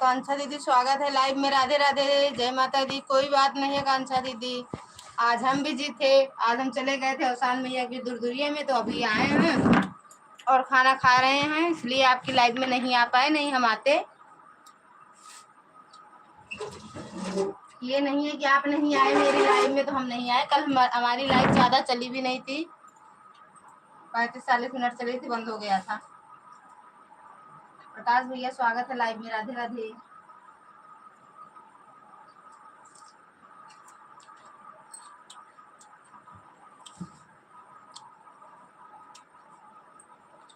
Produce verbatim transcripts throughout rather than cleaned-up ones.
कांक्षा दीदी, स्वागत है live में। राधे राधे, जय माता दी। कोई बात नहीं है कांक्षा दीदी, आज हम busy थे, आज हम चले गए थे अवसान मैया की दुरदुरिया में, तो अभी आए हैं और खाना खा रहे हैं, इसलिए आपकी live में नहीं आ पाए, नहीं हम आते। ये नहीं है कि आप नहीं आए मेरी live में तो हम नहीं आए। कल हम, हमारी live ज्यादा चली भी नहीं थी, पैंतीस चालीस मिनट चली थी, बंद हो गया था। प्रकाश भैया, स्वागत है live में। राधे राधे।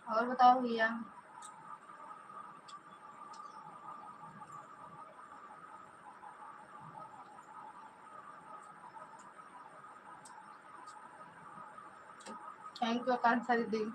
और बताओ भैया। Thank you, आकांक्षा दीदी।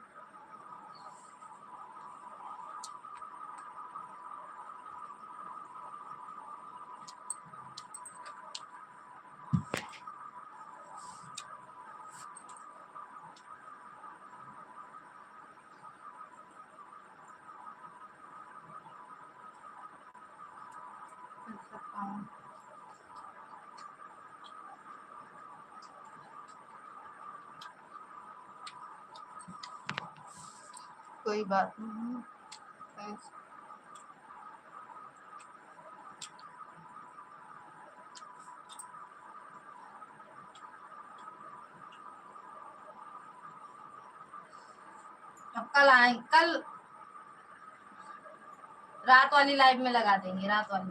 कोई बात नहीं। अब कल आए, कल रात वाली live में लगा देंगे, रात वाली।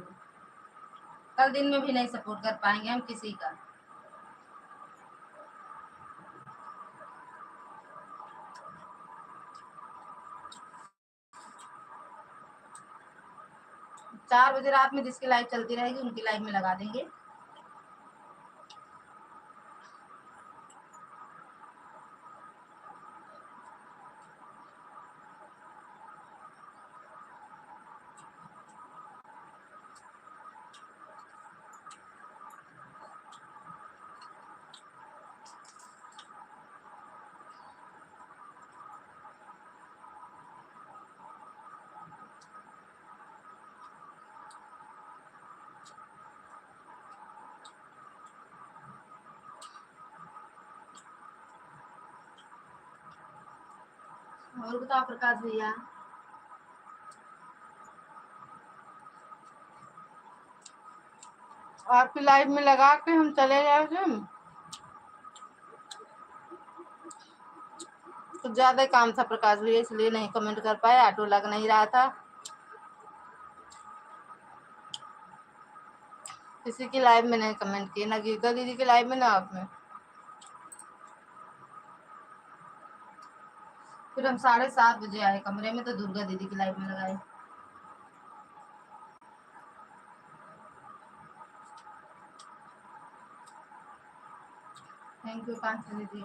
कल दिन में भी नहीं support कर पाएंगे हम किसी का। चार बजे रात में जिसकी live चलती रहेगी, उनकी live में लगा देंगे। और बताओ प्रकाश भैया, आपकी live में लगा के हम चले जाए थे, तो ज्यादा काम था प्रकाश भैया, इसलिए नहीं comment कर पाए, auto लग नहीं रहा था। किसी की live में नहीं comment किए, ना गीता दीदी की live में, ना आपने। फिर हम साढ़े सात बजे आए कमरे में, तो दुर्गा दीदी की live में लगाए। Thank you, कांक्षा दीदी।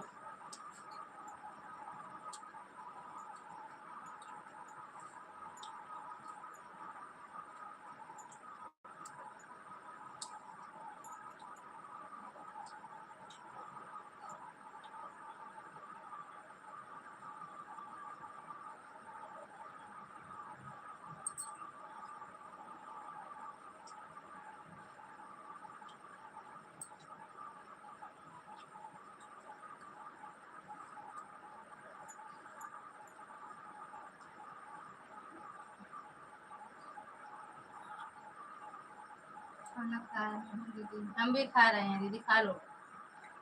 खाना खा रहे हैं दीदी, हम भी खा रहे हैं दीदी, खा लो।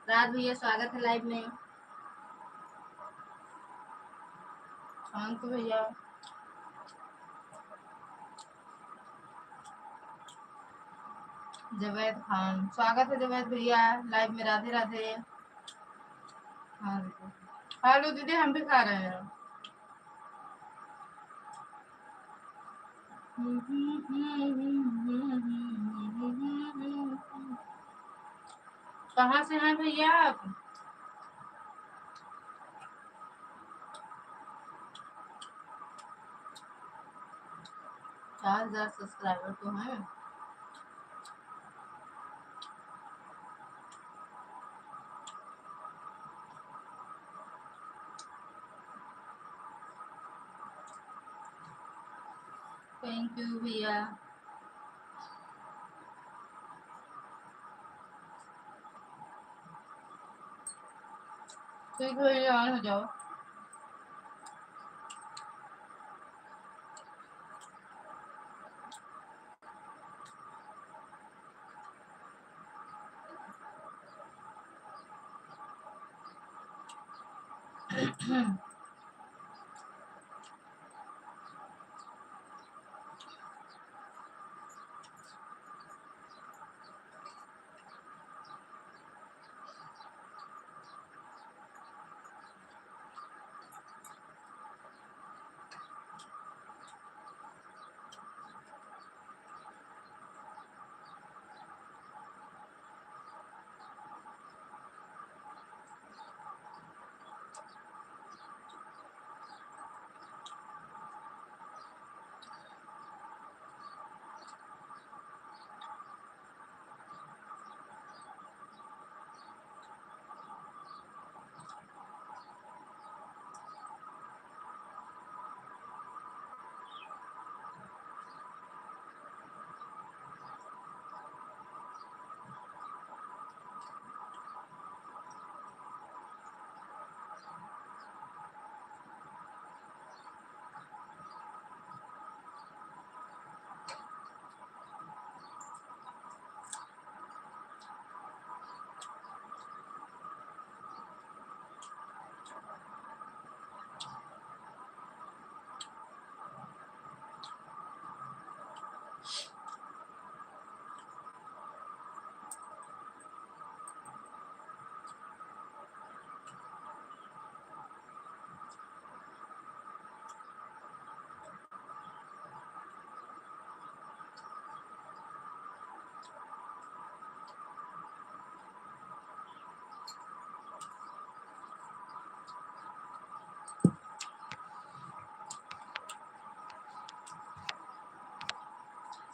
राज भैया, स्वागत है live में। शांत भैया, जवैद खान, स्वागत है जवैद भैया live में। राधे राधे। हाँ दीदी, खा लो दीदी, हम भी खा रहे हैं। कहाँ से हैं भैया आप? चार हजार subscriber तो हैं। Thank you भैया। तो थोड़ी देर और हो जाओ।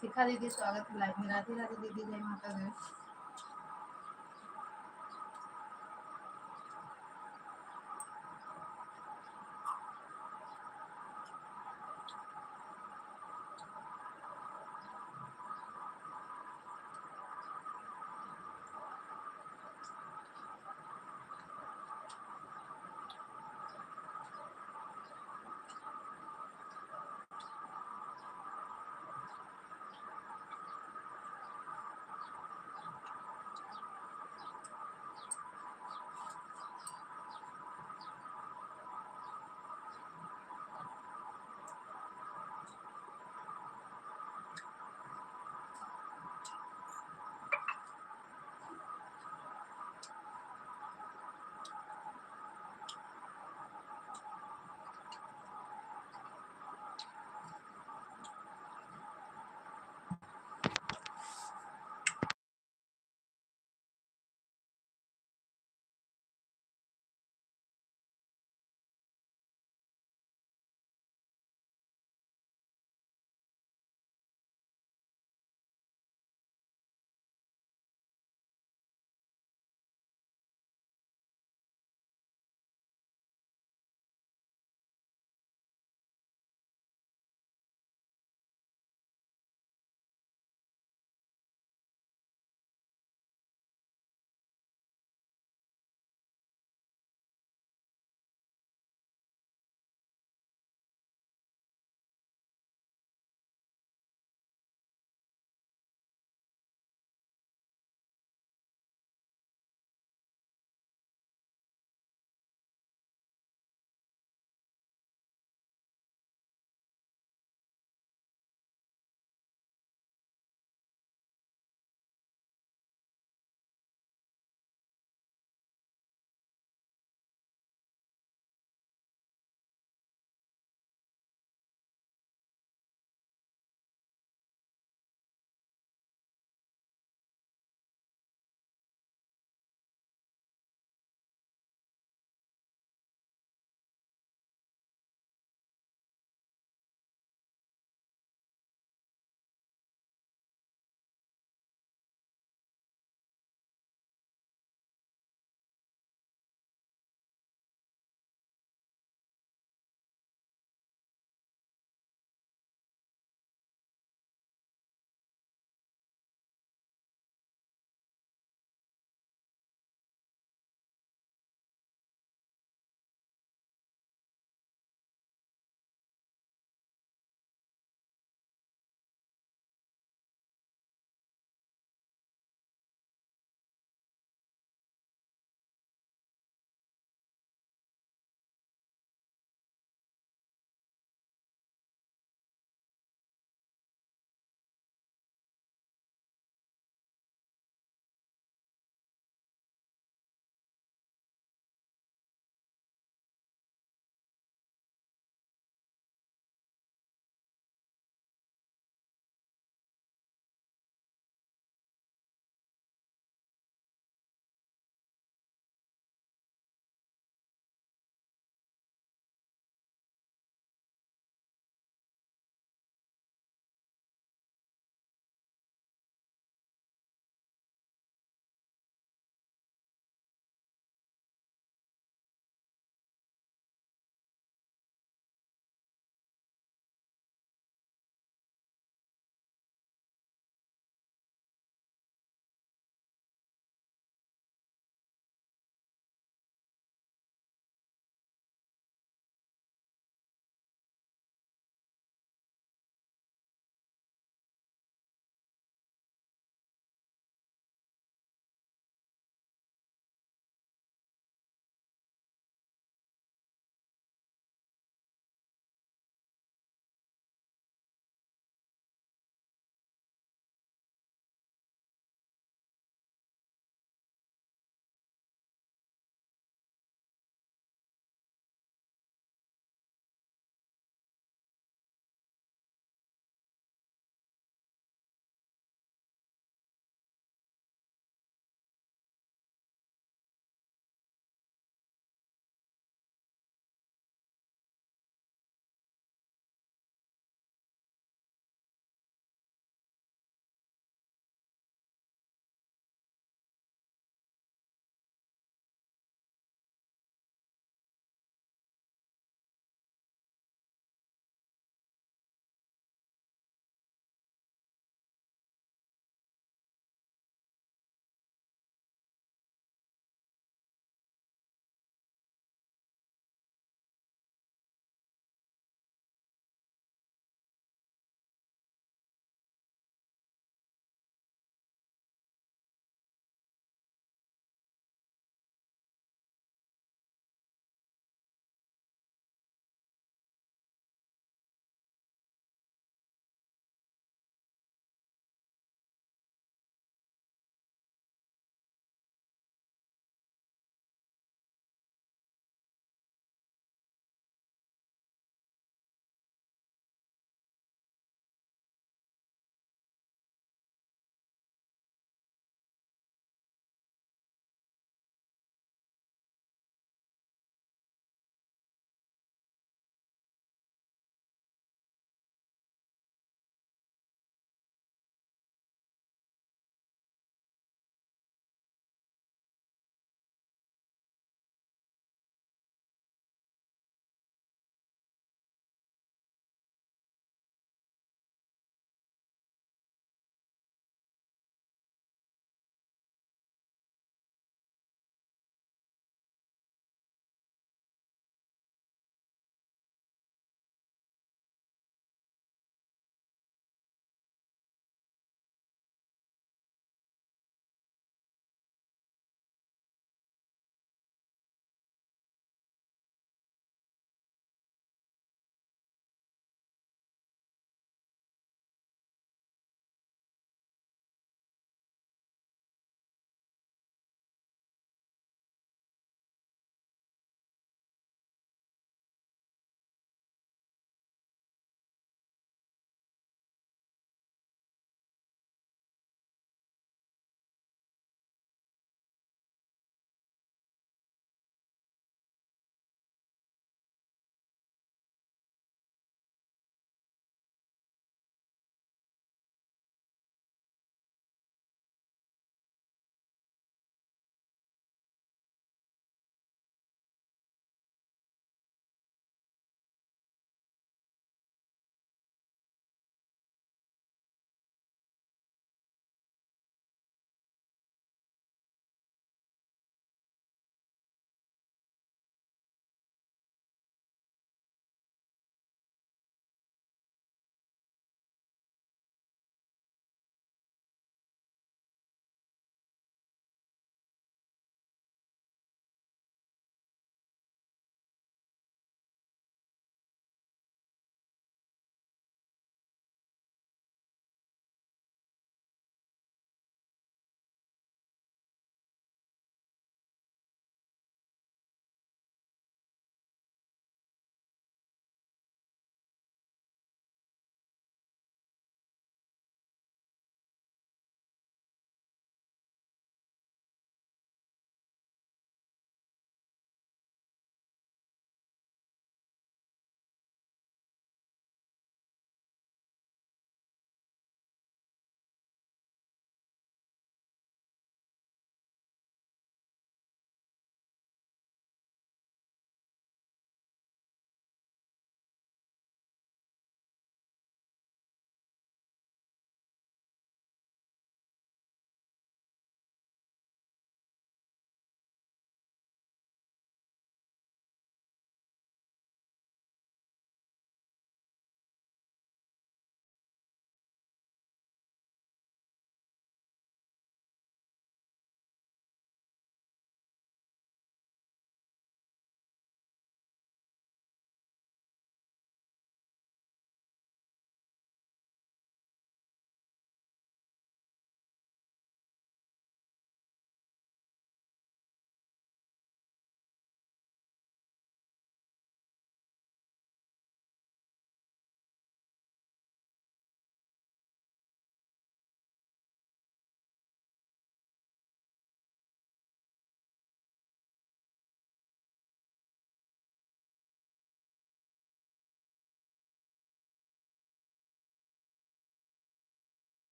शिखा दीदी, स्वागत है लाइव में। राधे राधे दीदी, जय माता दी।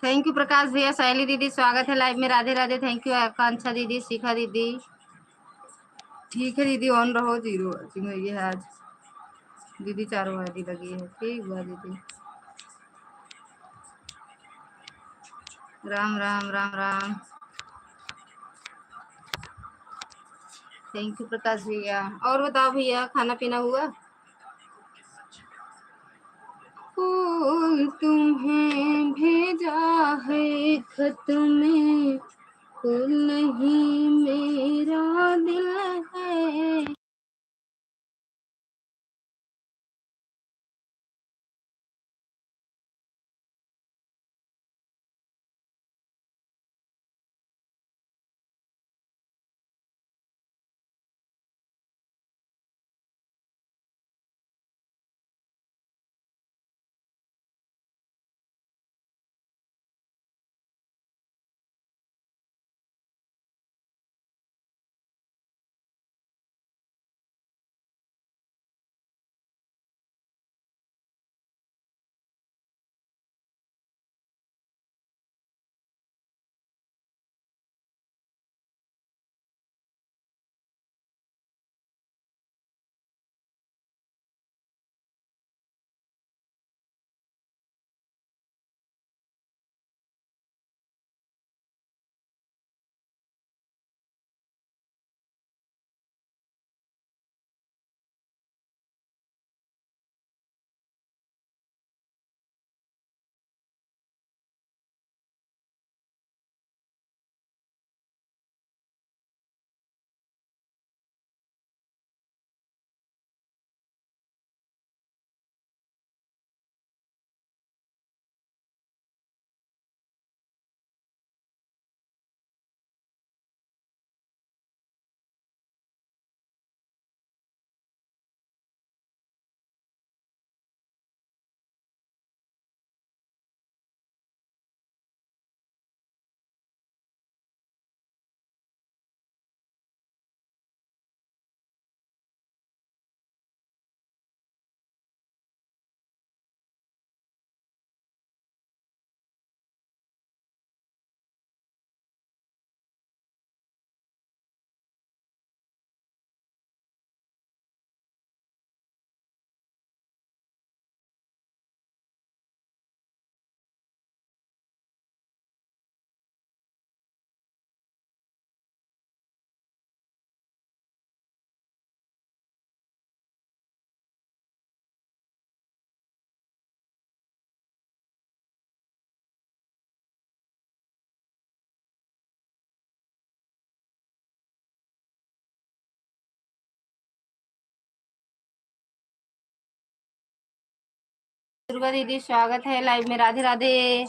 Thank you प्रकाश भैया, सायली दीदी, स्वागत है live में। राधे राधे। Thank you आकांक्षा दीदी, शिखा दीदी। ठीक है दीदी, on रहो, zero watching हुई है आज। दीदी चारों वाली लगी है, ठीक बा दीदी। राम राम, राम राम। Thank you प्रकाश भैया। और बताओ भैया, खाना पीना हुआ? फूल तुम्हें भेजा है खत में, फूल नहीं मेरा दिल है। दुर्गा दीदी, स्वागत है live में। राधे राधे।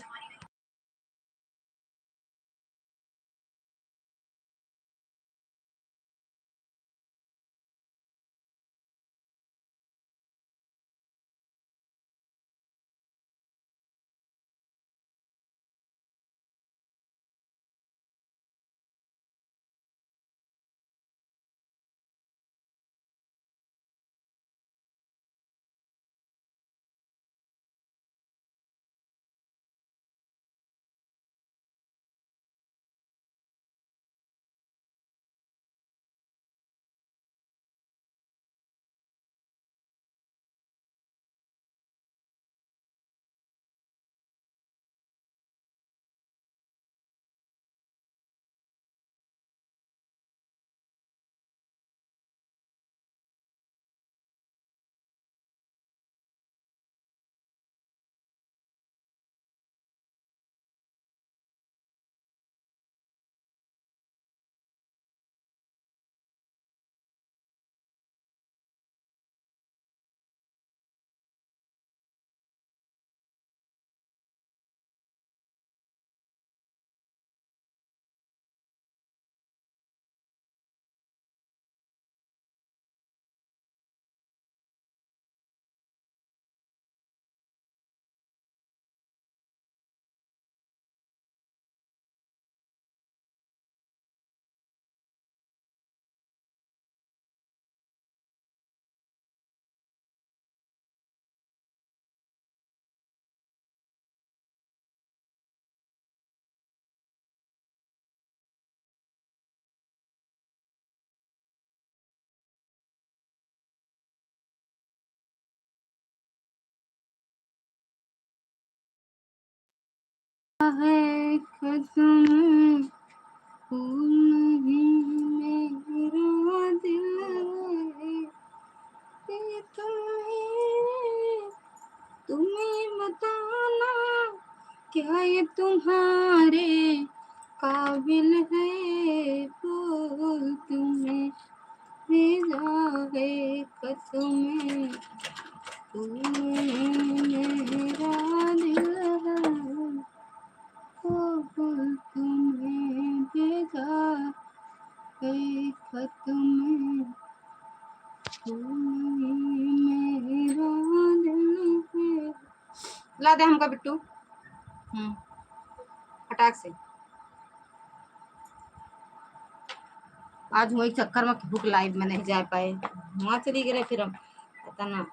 है खत्म, तू नहीं मेरा दिल है, ये तुम्हें, तुम्हें बताना क्या ये तुम्हारे काबिल है, बोल तुम्हें भेजा है खत में, तू मेरा दिल है, बोल तुम्हें भेजा है खत में, तू मेरा दिल है। ला दे हमका बिट्टू। हम्म, फटाक से। आज वही चक्कर में भूख लाइव में नहीं जा पाए, वहाँ चली गए फिर हम पता ना।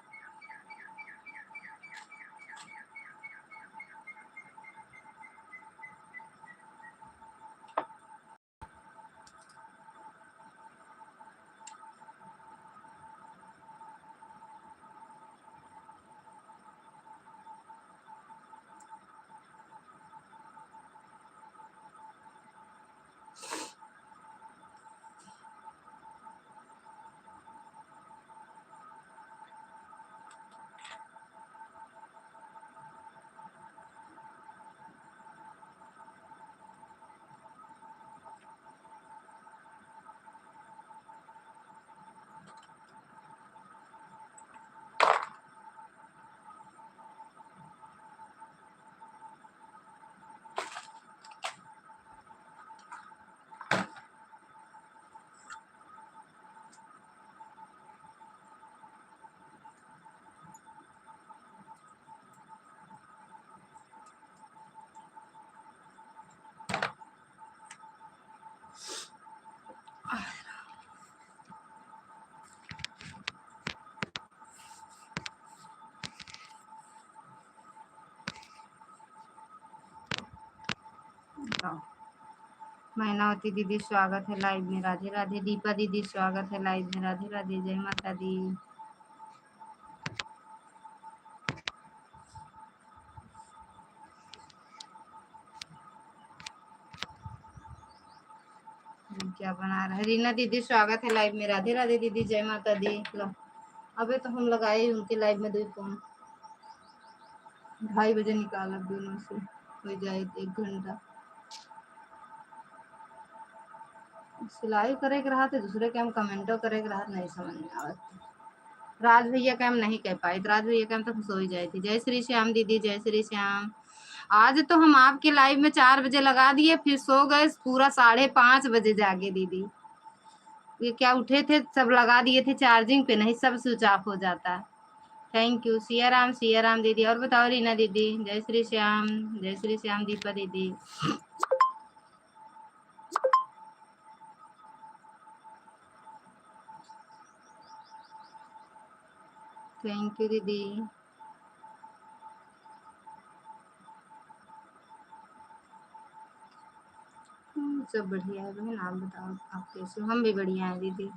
मैनावती दीदी, स्वागत है लाइव में। राधे राधे। दीपा दीदी, स्वागत है लाइव में। राधे राधे, जय माता दी। क्या बना रहा है रीना दीदी? स्वागत है लाइव में। राधे राधे दीदी, जय माता दी। लो, अबे तो हम लगाए ही उनके लाइव में दो फोन। ढाई बजे निकालब दोनों से, हो जाए एक घंटा। सिलाई करे के रहा तो दूसरे के हम कमेंटो करे के रहा, नहीं समझ में आवत। राज भैया के हम नहीं कह पाए, राज भैया के हम तो खुश हो ही जाए थे। जय श्री श्याम दीदी, जय श्री श्याम। आज तो हम आपके लाइव में चार बजे लगा दिए, फिर सो गए, पूरा साढ़े पाँच बजे जागे दीदी। ये क्या उठे थे, सब लगा दिए थे चार्जिंग पे, नहीं सब स्विच ऑफ हो जाता। थैंक यू सिया राम, सिया राम दीदी। और बताओ रीना दीदी, जय श्री श्याम, जय श्री श्याम दीपा दीदी। थैंक यू दीदी। हम्म, सब बढ़िया है बहन, आप बताओ आप कैसे हो? हम भी बढ़िया हैं दीदी।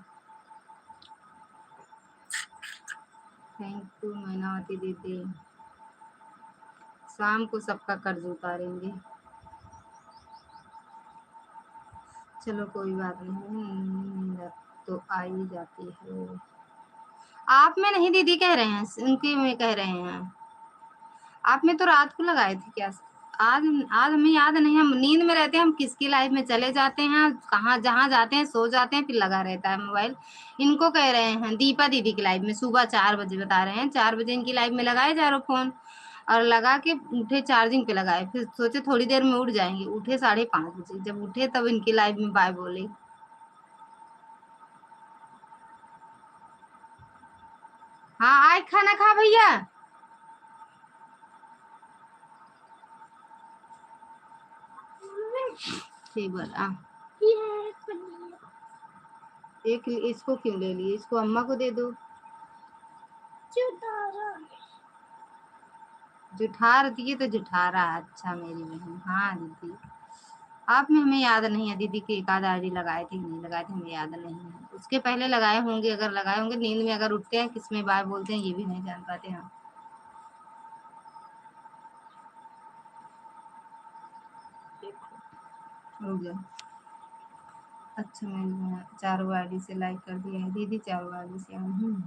थैंक यू मैनावती दीदी। शाम को सबका कर्ज उतारेंगे। चलो कोई बात नहीं, नींद तो आ ही जाती है। आप में नहीं दीदी कह रहे हैं, उनके में कह रहे हैं। आप में तो रात को लगाए थे क्या? आज, आज हमें याद नहीं, हम नींद में रहते हैं, हम किसकी लाइव में चले जाते हैं, कहाँ, जहाँ जाते हैं, सो जाते हैं, फिर लगा रहता है मोबाइल। इनको कह रहे हैं, दीपा दीदी की लाइव में सुबह चार बजे बता रहे हैं, चार बजे इनकी लाइव में लगाए जा रहे फोन, और लगा के उठे, चार्जिंग पे लगाए, फिर सोचे थोड़ी देर में उठ जाएंगे, उठे साढ़े पाँच बजे, जब उठे तब इनकी लाइव में बाय बोले। हाँ, आए खाना खा भैया। ठीक बा, आ। एक इसको क्यों ले लिए? इसको अम्मा को दे दो। जुठार दिए तो जुठारा। अच्छा मेरी बहन, हाँ दीदी, आप में हमें याद नहीं है दीदी कि एक आध आईडी लगाए थे कि नहीं लगाए थे, हमें याद नहीं है। उसके पहले लगाए होंगे, अगर लगाए होंगे, नींद में अगर उठते हैं, किस में बाय बोलते हैं, ये भी नहीं जान पाते हम। रुक जा। अच्छा, मैंने चारों आईडी से लाइक कर दिया है दीदी, चारों आईडी से। हम्म।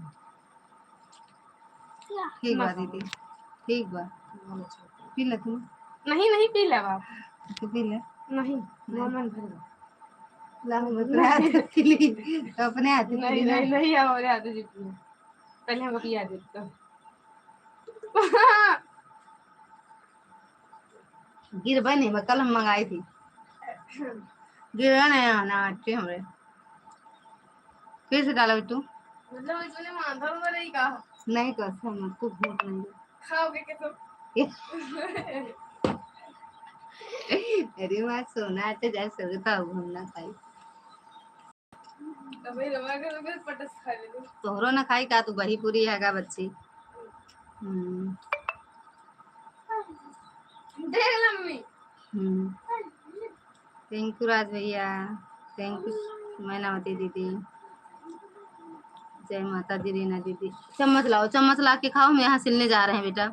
ठीक बा दीदी, ठीक बा। पी ले तू। नहीं, नहीं पी ले बाप। तू पी ले। नहीं, नहीं। मोमन भर ले। ला, हम अपने हाथ पी ली। तो अपने हाथ पी नहीं, ली ना। नहीं, नहीं, हमारे हाथ से पी ले। पहले हमको पिया दे तो। गिरबे नहीं, मैं कल हम मंगाई थी। गिरबे नहीं आना अच्छे हमरे। फिर से डालो तू। मतलब, इसमें मांधा हुआ नहीं का? नहीं, कसम, कुछ भूत नहीं है। खाओगे कसम? अरे वाह, सोना आटे जाए, सगता हो, हम ना खाई। अबे रवा के तो फिर पटस खा ले तू। तोहरो ना खाई का, तू बही पूरी है का बच्ची? हम्म। देख ले मम्मी। हम्म। Thank you राज भैया, thank you मैनावती दीदी, जय माता दी रीना दीदी। चम्मच लाओ, चम्मच ला के खाओ, हम यहाँ सिलने जा रहे हैं बेटा।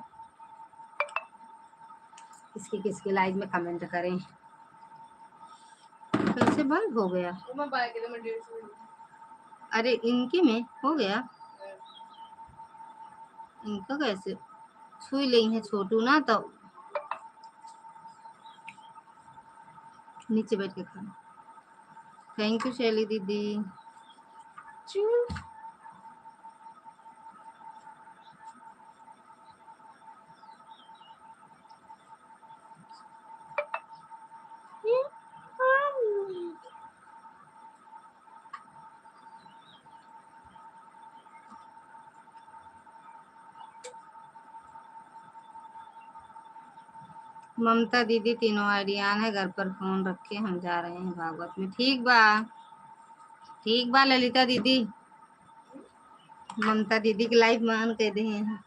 किसकी किसकी लाइव में कमेंट करें। कैसे बंद हो गया? अरे इनके में हो गया। इनका कैसे छुई ले है छोटू ना, तो नीचे बैठ के खाना। Thank you शैली दीदी। चू। ममता दीदी तीनों आईडी ऑन है, घर पर फोन रखे हम जा रहे हैं भागवत में। ठीक बा, ठीक बा ललिता दीदी, ममता दीदी के लाइव में ऑन कर दे हैं।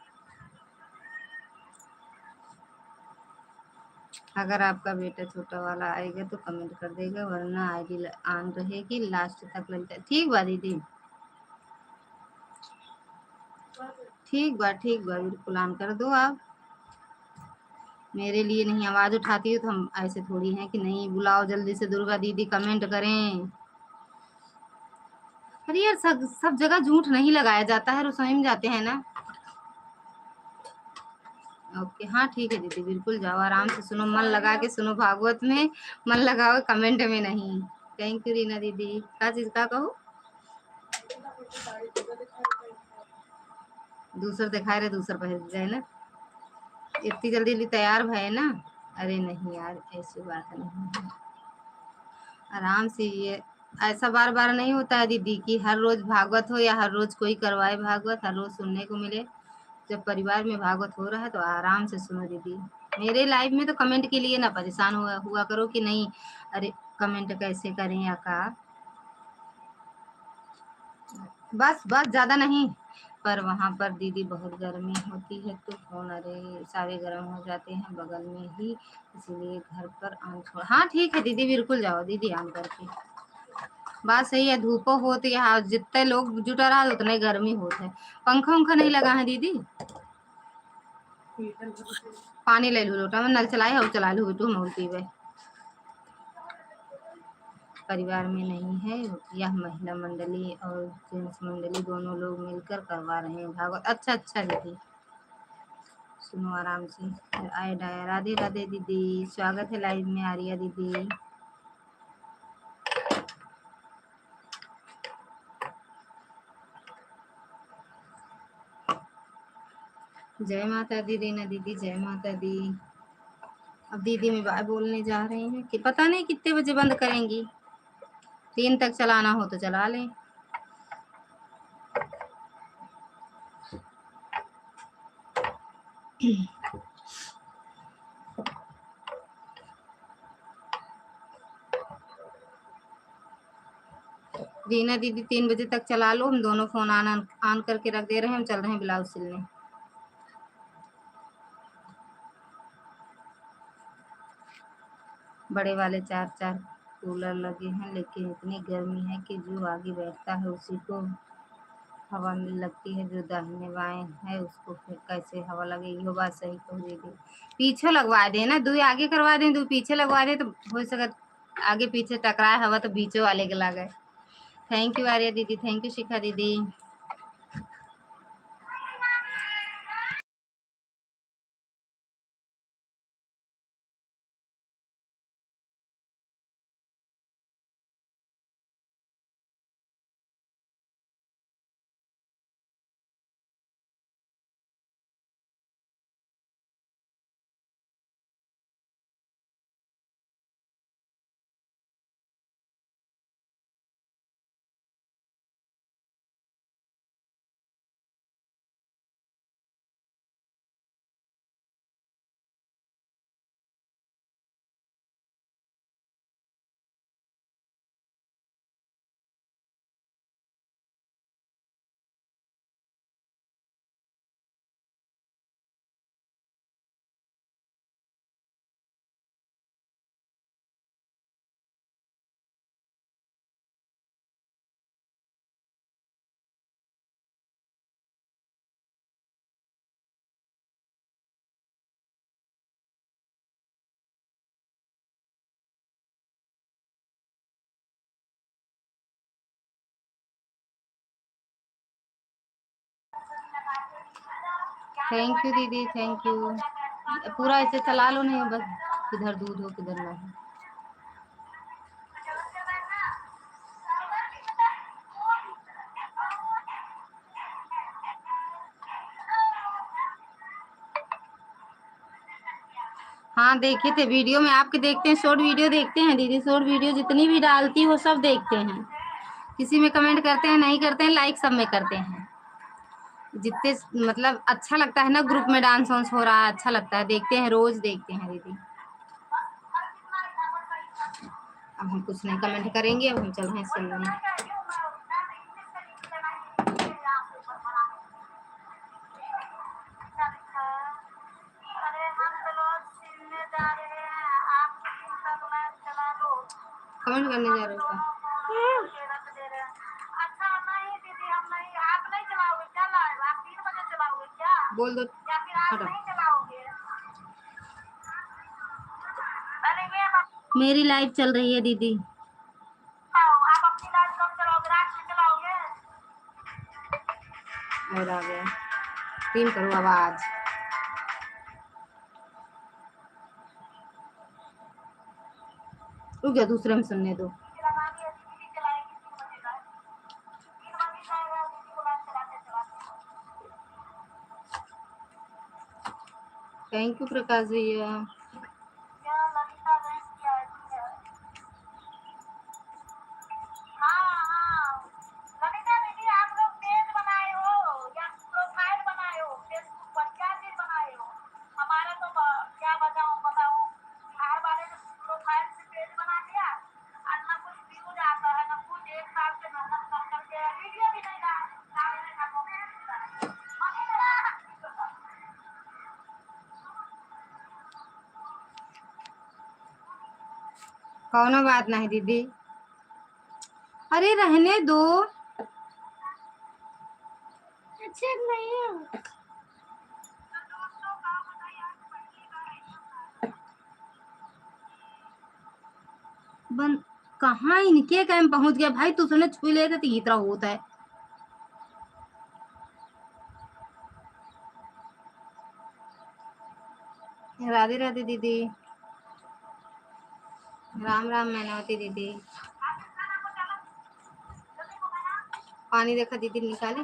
अगर आपका बेटा छोटा वाला आएगा तो कमेंट कर देगा, वरना आईडी ऑन रहेगी लास्ट तक ललिता। ठीक बा दीदी, ठीक बा, ठीक बा, बिल्कुल ऑन कर दो आप। मेरे लिए नहीं आवाज उठाती हो तो हम ऐसे थोड़ी हैं कि नहीं, बुलाओ जल्दी से दुर्गा दीदी, कमेंट करें। अरे यार, सब, सब जगह झूठ नहीं लगाया जाता है, रसोई में जाते हैं ना। ओके, हाँ ठीक है दीदी, बिल्कुल जाओ, आराम से सुनो, मन लगा के सुनो, भागवत में मन लगाओ, कमेंट में नहीं। Thank you रीना दीदी। का चीज का कहू? दूसर दिखाए रहे, दूसर पहन जाए ना। इतनी जल्दी जल्दी तैयार भए ना। अरे नहीं यार, ऐसी बात नहीं है। आराम से, ये ऐसा बार बार नहीं होता है दीदी कि हर रोज भागवत हो या हर रोज कोई करवाए भागवत, हर रोज सुनने को मिले। जब परिवार में भागवत हो रहा है तो आराम से सुनो दीदी। मेरे लाइव में तो कमेंट के लिए ना परेशान हुआ, हुआ करो कि नहीं, अरे कमेंट कैसे करें या का। बस, बस, ज्यादा नहीं। पर वहाँ पर दीदी बहुत गर्मी होती है तो फोन, अरे, सारे गर्म हो जाते हैं बगल में ही, इसीलिए घर पर ऑन छोड़। हाँ ठीक है दीदी, बिल्कुल जाओ दीदी ऑन करके। बात सही है, धूपो होत है, जितने लोग जुटा रहा उतने गर्मी होत है। पंखा उंखा नहीं लगा है दीदी? पानी ले लू लोटा में, नल चलाए हो, चला लू बेटू, हम और पीबे। परिवार में नहीं है, यह महिला मंडली और जेंट्स मंडली दोनों लोग मिलकर करवा रहे हैं भागवत। अच्छा, अच्छा दीदी, सुनो आराम से। आए डाया, राधे राधे दीदी, स्वागत है लाइव में आर्या दीदी। जय माता दी रीना दीदी, जय माता दी। अब दीदी में बाय बोलने जा रही हैं कि पता नहीं कितने बजे बंद करेंगी। तीन तक चलाना हो तो चला लें। रीना दीदी, तीन बजे तक चला लो, हम दोनों फोन ऑन, ऑन करके रख दे रहे हैं, हम चल रहे हैं ब्लाउज सिलने। बड़े वाले चार चार कूलर लगे हैं, लेकिन इतनी गर्मी है कि जो आगे बैठता है उसी को हवा में लगती है, जो दाहिने बाएं है उसको फिर कैसे हवा लगे? इहो बात सही कहो दीदी। पीछे लगवा दे ना, दुई आगे करवा दे, दुई पीछे लगवा दे, तो हो सकत आगे पीछे टकराए हवा तो बीचो वाले के लागे। Thank you आर्या दीदी, thank you शिखा दीदी। Thank you दीदी, thank you। पूरा ऐसे चला लो, नहीं बस किधर दूध हो किधर नहीं। हाँ, देखे थे वीडियो में आपके, देखते हैं, शॉर्ट वीडियो देखते हैं दीदी, शॉर्ट वीडियो जितनी भी डालती हो सब देखते हैं। किसी में कमेंट करते हैं, नहीं करते हैं, लाइक सब में करते हैं। जितने मतलब अच्छा लगता है ना, ग्रुप में डांस वांस हो रहा है, अच्छा लगता है, देखते हैं, रोज देखते हैं दीदी। अब हम कुछ नहीं कमेंट करेंगे, अब हम चल रहे हैं सिलने। कमेंट करने जा रहे हो क्या? बोल दो, हटो। मेरी लाइव चल रही है दीदी। और आ गया। तीन करो आवाज। रुक जा, दूसरे में सुनने दो। Thank you प्रकाश भैया। हाँ, हाँ। ललिता दीदी, आप लोग पेज बनाए हो या प्रोफाइल बनाए हो Facebook पर, क्या चीज बनाए हो? हमारा तो ब-, क्या बताऊं, बताऊं, बिहार वाले ने प्रोफाइल से पेज बना लिया, और ना कुछ व्यूज आता है, ना कुछ, एक साल से मेहनत कर करके वीडियो भी नहीं डाल, डालने का मौका मिलता है। कौनो बात नहीं दीदी, अरे रहने दो। अच्छा नहीं है। बन, कहाँ इनके काम पहुँच गया भाई, तू सुने छुई लेगा तो इतना होता है। राधे राधे दीदी। राम राम मैनावती दीदी। पानी देखा दीदी निकाली।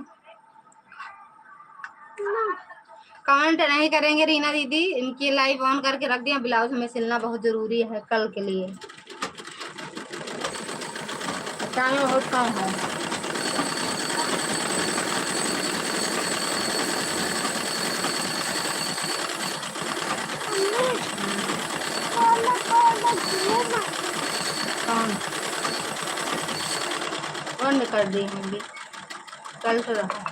कमेंट नहीं करेंगे रीना दीदी, इनकी लाइव ऑन करके रख दिया। ब्लाउज हमें सिलना बहुत जरूरी है कल के लिए। टाइम बहुत कम है। कौन? बंद कर दी होंगी। कल तो रहा।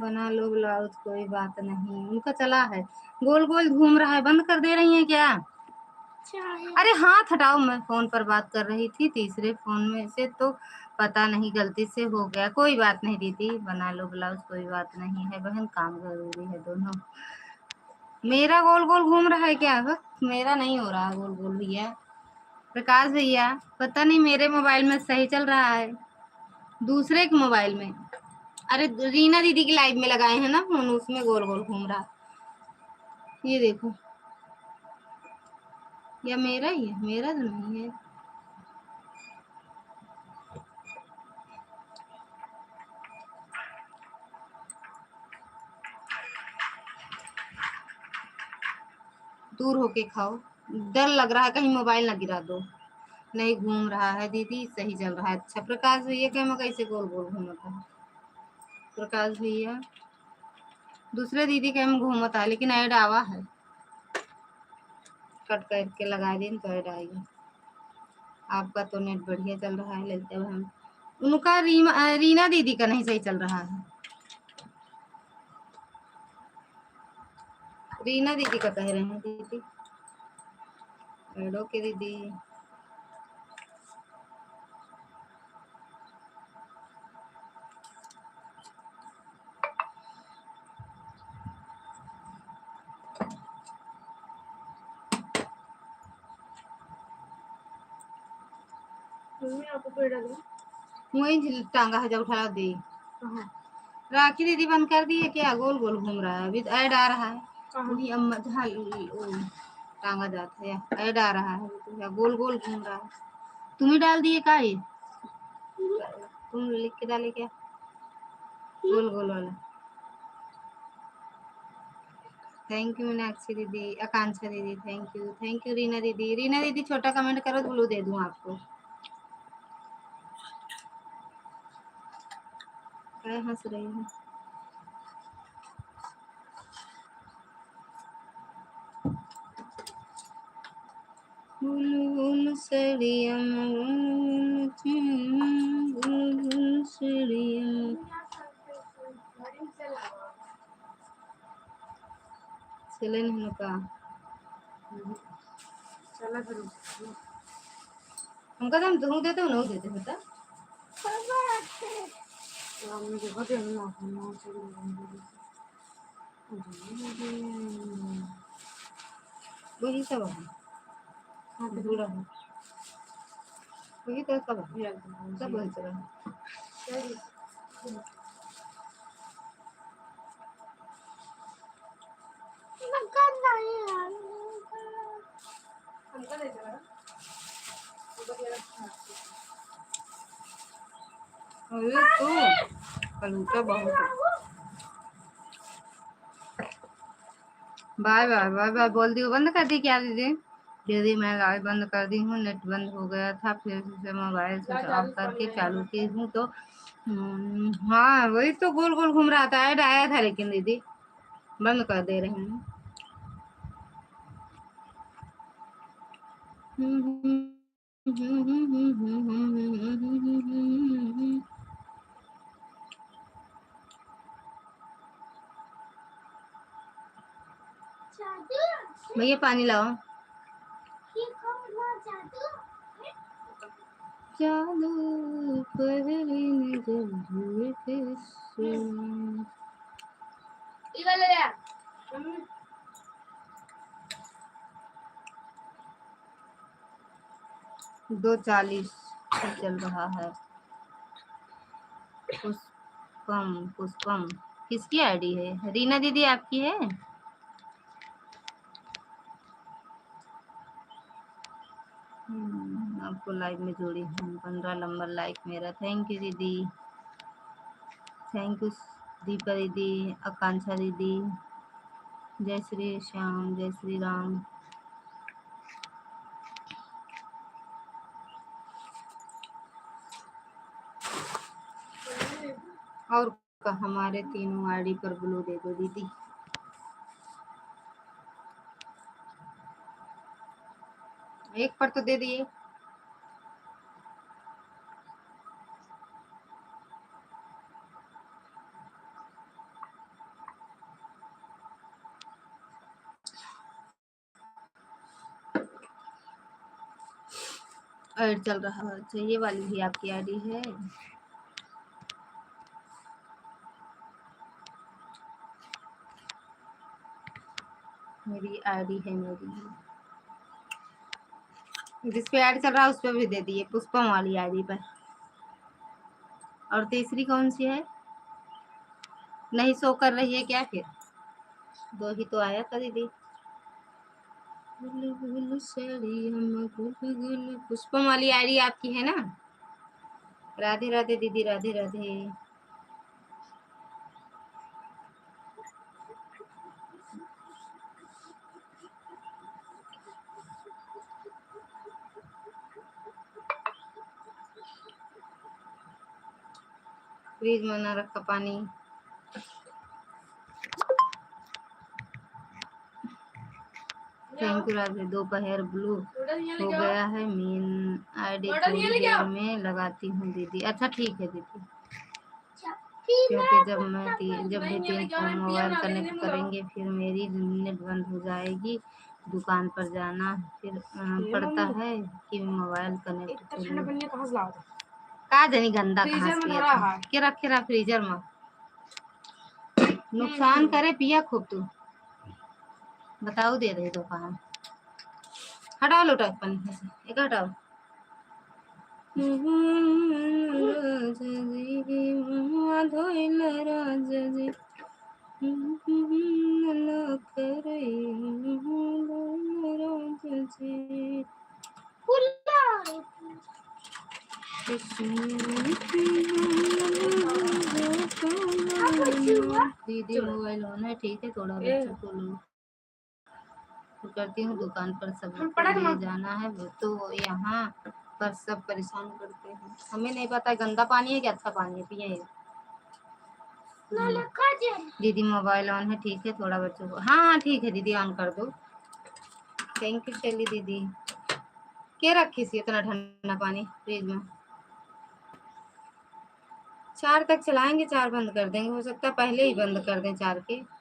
बना लो ब्लाउज, कोई बात नहीं। उनका चला है, गोल गोल घूम रहा है, बंद कर दे रही हैं क्या? चाहे अरे हाथ हटाओ, मैं फोन पर बात कर रही थी, तीसरे फोन में से, तो पता नहीं गलती से हो गया। कोई बात नहीं दीदी, बना लो ब्लाउज, कोई बात नहीं है बहन, काम जरूरी है दोनों। मेरा गोल गोल घूम रहा है क्या? बस मेरा नहीं हो रहा गोल गोल भैया। प्रकाश भैया, पता नहीं मेरे मोबाइल में सही चल रहा है, दूसरे के मोबाइल में। अरे रीना दीदी की लाइव में लगाए हैं ना फोन, उसमें गोल गोल घूम रहा। ये देखो, या मेरा ही है, मेरा तो नहीं है। दूर होके खाओ, डर लग रहा है कहीं मोबाइल ना गिरा दो। नहीं, घूम रहा है दीदी, सही चल रहा है। अच्छा, प्रकाश भैया के में कैसे गोल गोल घूमता है? प्रकाश भैया, दूसरे दीदी के में घूमता है, लेकिन ऐड आवा है, कट करके लगा दिन तो ऐड आई है। आपका तो नेट बढ़िया चल रहा है, लगता है हम उनका रीमा, अ, रीना दीदी का नहीं सही चल रहा है। रीना दीदी का कह रहे हैं दीदी, एडो के दीदी। मम्मी, आपको पेड़ डालूं? वही झिल-, टांगा है, जब उठा दे। कहाँ? राखी दीदी बंद कर दी है क्या? गोल गोल घूम रहा है, अभी तो ऐड आ रहा है। कहाँ? वही अम्मा जहाँ ल-, ल-, वो टांगा जाता है, ऐड आ रहा है, तो क्या गोल गोल घूम रहा है? तुम ही डाल दिए का ये? तुम लिख के डाले क्या? गोल गोल वाला। Thank you मीनाक्षी दीदी, आकांक्षा दीदी, thank you, thank you Reena दीदी। रीना दीदी, छोटा comment करो तो ब्लू दे दूँ आपको। क्या हंस रही है? बुलबुल सड़िया में, बुलबुल सड़िया में। चले नहीं का? चला फिर। हमका तो हम दुनू देते हो, नौ देते होता। तो हमने देखो तो हम ना, हम ना चले। वही सब है। हाँ, तो पूरा है। वही तो सब है। सब वही सब है। अरे तो कलूटा बहुत है। बाय बाय, बाय बाय बोल दियो, बंद कर दी क्या दीदी? दीदी, मैं लाइव बंद कर दी हूँ, नेट बंद हो गया था, फिर से मोबाइल स्विच ऑफ करके चालू की हूँ। तो हम्म, हाँ, वही तो गोल गोल घूम रहा था, ऐड आया था, लेकिन दीदी बंद कर दे रहे हैं। हम्म, हम्म। भैया, पानी लाओ। जादू पहली नजर में फिर से। ई वाला ले आ। दो चालीस चल रहा है। पुष्पम, पुष्पम किसकी आईडी है? रीना दीदी आपकी है? हम्म, आपको लाइव में जोड़ी हूँ, पन्द्रह नंबर लाइक मेरा। Thank you दीदी, thank you दीपा दीदी, आकांक्षा दीदी। जय श्री श्याम, जय श्री राम। और का हमारे तीनों आईडी पर ब्लू दे दो दीदी। एक पर तो दे दिए। ऐड चल रहा है। अच्छा, ये वाली भी आपकी आईडी है? मेरी आईडी है, मेरी। जिस पे ऐड चल रहा है, उस पे भी दे दिए, पुष्पम वाली आईडी पर। और तीसरी कौन सी है? नहीं शो कर रही है क्या फिर? दो ही तो आया था दीदी। गुल गुल साड़ी हम गुल गुल। पुष्पम वाली आईडी आपकी है ना? राधे राधे दीदी, राधे राधे। फ्रिज में ना रखा पानी। Thank you Radhe. दोपहर ब्लू हो गया है, मेन आईडी थोड़ी देर में लगाती हूँ दीदी। अच्छा, ठीक है दीदी, क्योंकि जब मैं ती-, जब भी तीन फोन मोबाइल कनेक्ट करेंगे, फिर मेरी नेट बंद हो जाएगी। दुकान पर जाना फिर, अ, पड़ता है कि मोबाइल कनेक्ट करूँ। का जानी गंदा कहाँ से किया था। के रखे रहा फ्रीजर में। नुकसान करे पिया खूब तू। बताओ दे दे तो कहाँ। हटाओ लोटा के पानी में से, एक हटाओ। राजा जी, मुँह धोइल राजा जी, ना करे मुँह धोइल राजा जी। दीदी मोबाइल ऑन है, ठीक है, थोड़ा बच्चों को लो। करती हूँ, दुकान पर सब ले जाना है, वो तो यहाँ पर सब परेशान करते हैं। हमें नहीं पता है गंदा पानी है कि अच्छा पानी है, पिए। दीदी मोबाइल ऑन है, ठीक है, थोड़ा बच्चों को, हाँ, हाँ, ठीक है दीदी, ऑन कर दो। थैंक यू शैली दीदी। के रखी सी इतना ठंडा पानी फ्रिज में? चार तक चलाएंगे, चार बंद कर देंगे। हो सकता है पहले ही बंद कर दें चार के।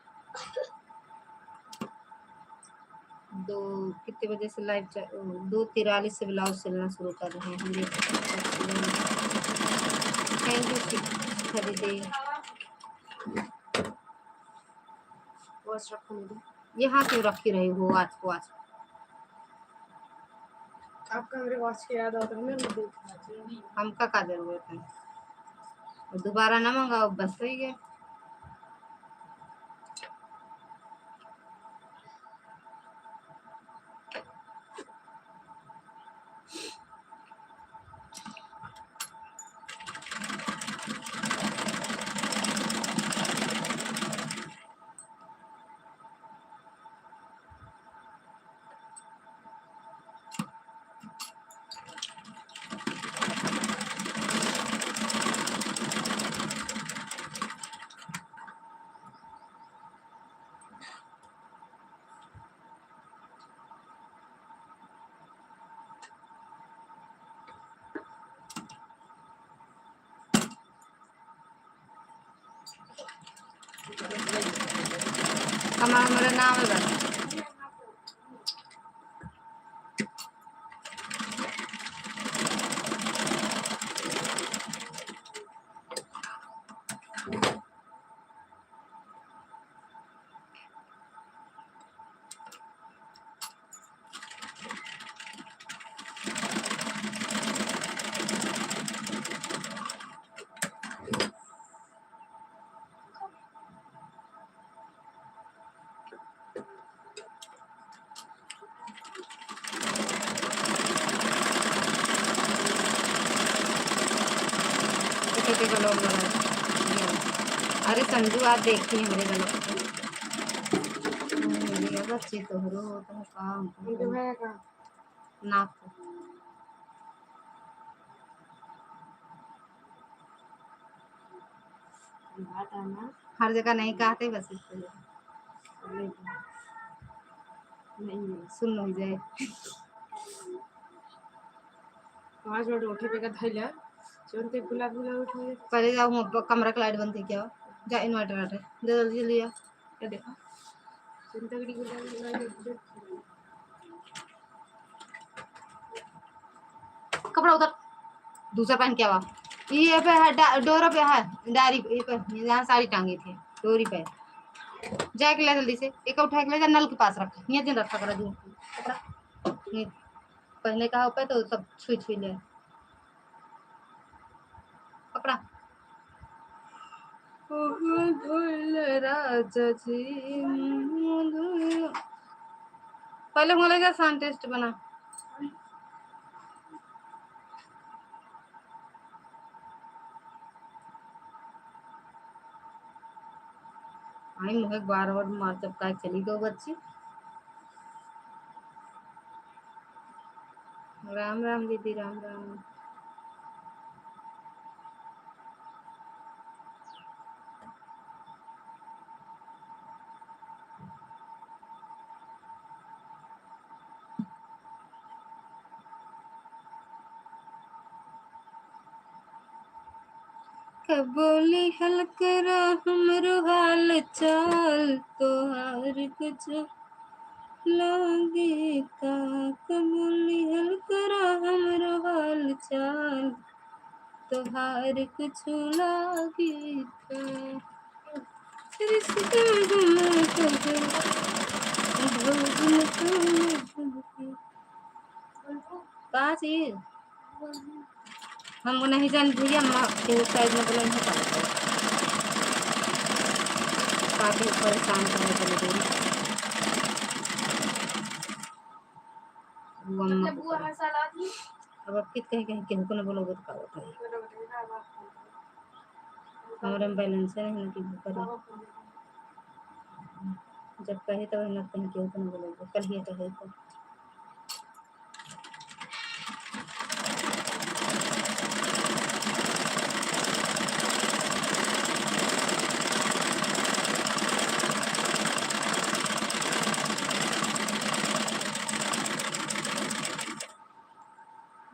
दो कितने बजे से लाइव चा-, ओ, दो तिरालीस से ब्लाउज सिलना शुरू कर रहे हैं हम। थैंक यू शिखा दीदी। वॉच रखो मेरी। यहाँ क्यों रखी रही हो वॉच को? वॉच आपका हमरे वॉच के याद आता है, मैं भी देख लेती हूँ। हमका का जरूरत है? और दोबारा ना मंगाओ, बस हो गया। हमारा, हमारा नाम है बस। अरे संजू, आप देखिए मेरे गलत। बच्चे तोहरो होता है काम। नाक। बात है ना। हर जगह नहीं कहते, बस इसके लिए। नहीं है। सुन हो जाए। पाँच मिनट उठे पे का धैला, तुरंते गुलाब गुलाब उठ गए। पहले जाओ, वहाँ पर कमरा का लाइट बंद करके आओ। जा, इन्वर्टर आ रहा है, जा जल्दी जल्दी आ। क्या देखा? चिंता करी गुलाब गुलाब उठ गए। कपड़ा उतार, दूसरा पहन के आवा। ये पे है डा-, डोरा पे है, डारी पे, ये पे, यहाँ साड़ी टांगी थी डोरी पे। जाके ले जल्दी से, एक उठा के ले जा, नल के पास रख, ये दिन रखा करा जो कपड़ा। ये पहने का ऊपर तो सब छुई छुई ले। पकड़ा। राजा जी, पहले बोले जा, sound test बना। आई मुहे बार बार मार चपका चली गो बच्ची। राम राम दीदी, राम राम। कबो लिहल करा हमरो हाल चाल, तोहार कुछ लागे का। कबो लिहल करा हमरो हाल चाल, तोहार कुछ लागे का। रिश्ता हम तोहर भूल तो नहीं। का चीज? हम वो नहीं जान भैया, माँ के साइड में बोला नहीं पाता। काफी परेशान करे चले गए। वो अम्मा मतलब को वो पकड़। हर साल आती है? अब आप कित कहीं, कहीं केहू को ना बोलोगे तो का होता है? बोलो, बोलो, ना, ना, ना। हमारे में balance है नहीं ना कि वो करें। बाबा फोन करते हैं। जब कहे तब ना कहीं केहू को ना बोलोगे, कल ही तो है तो।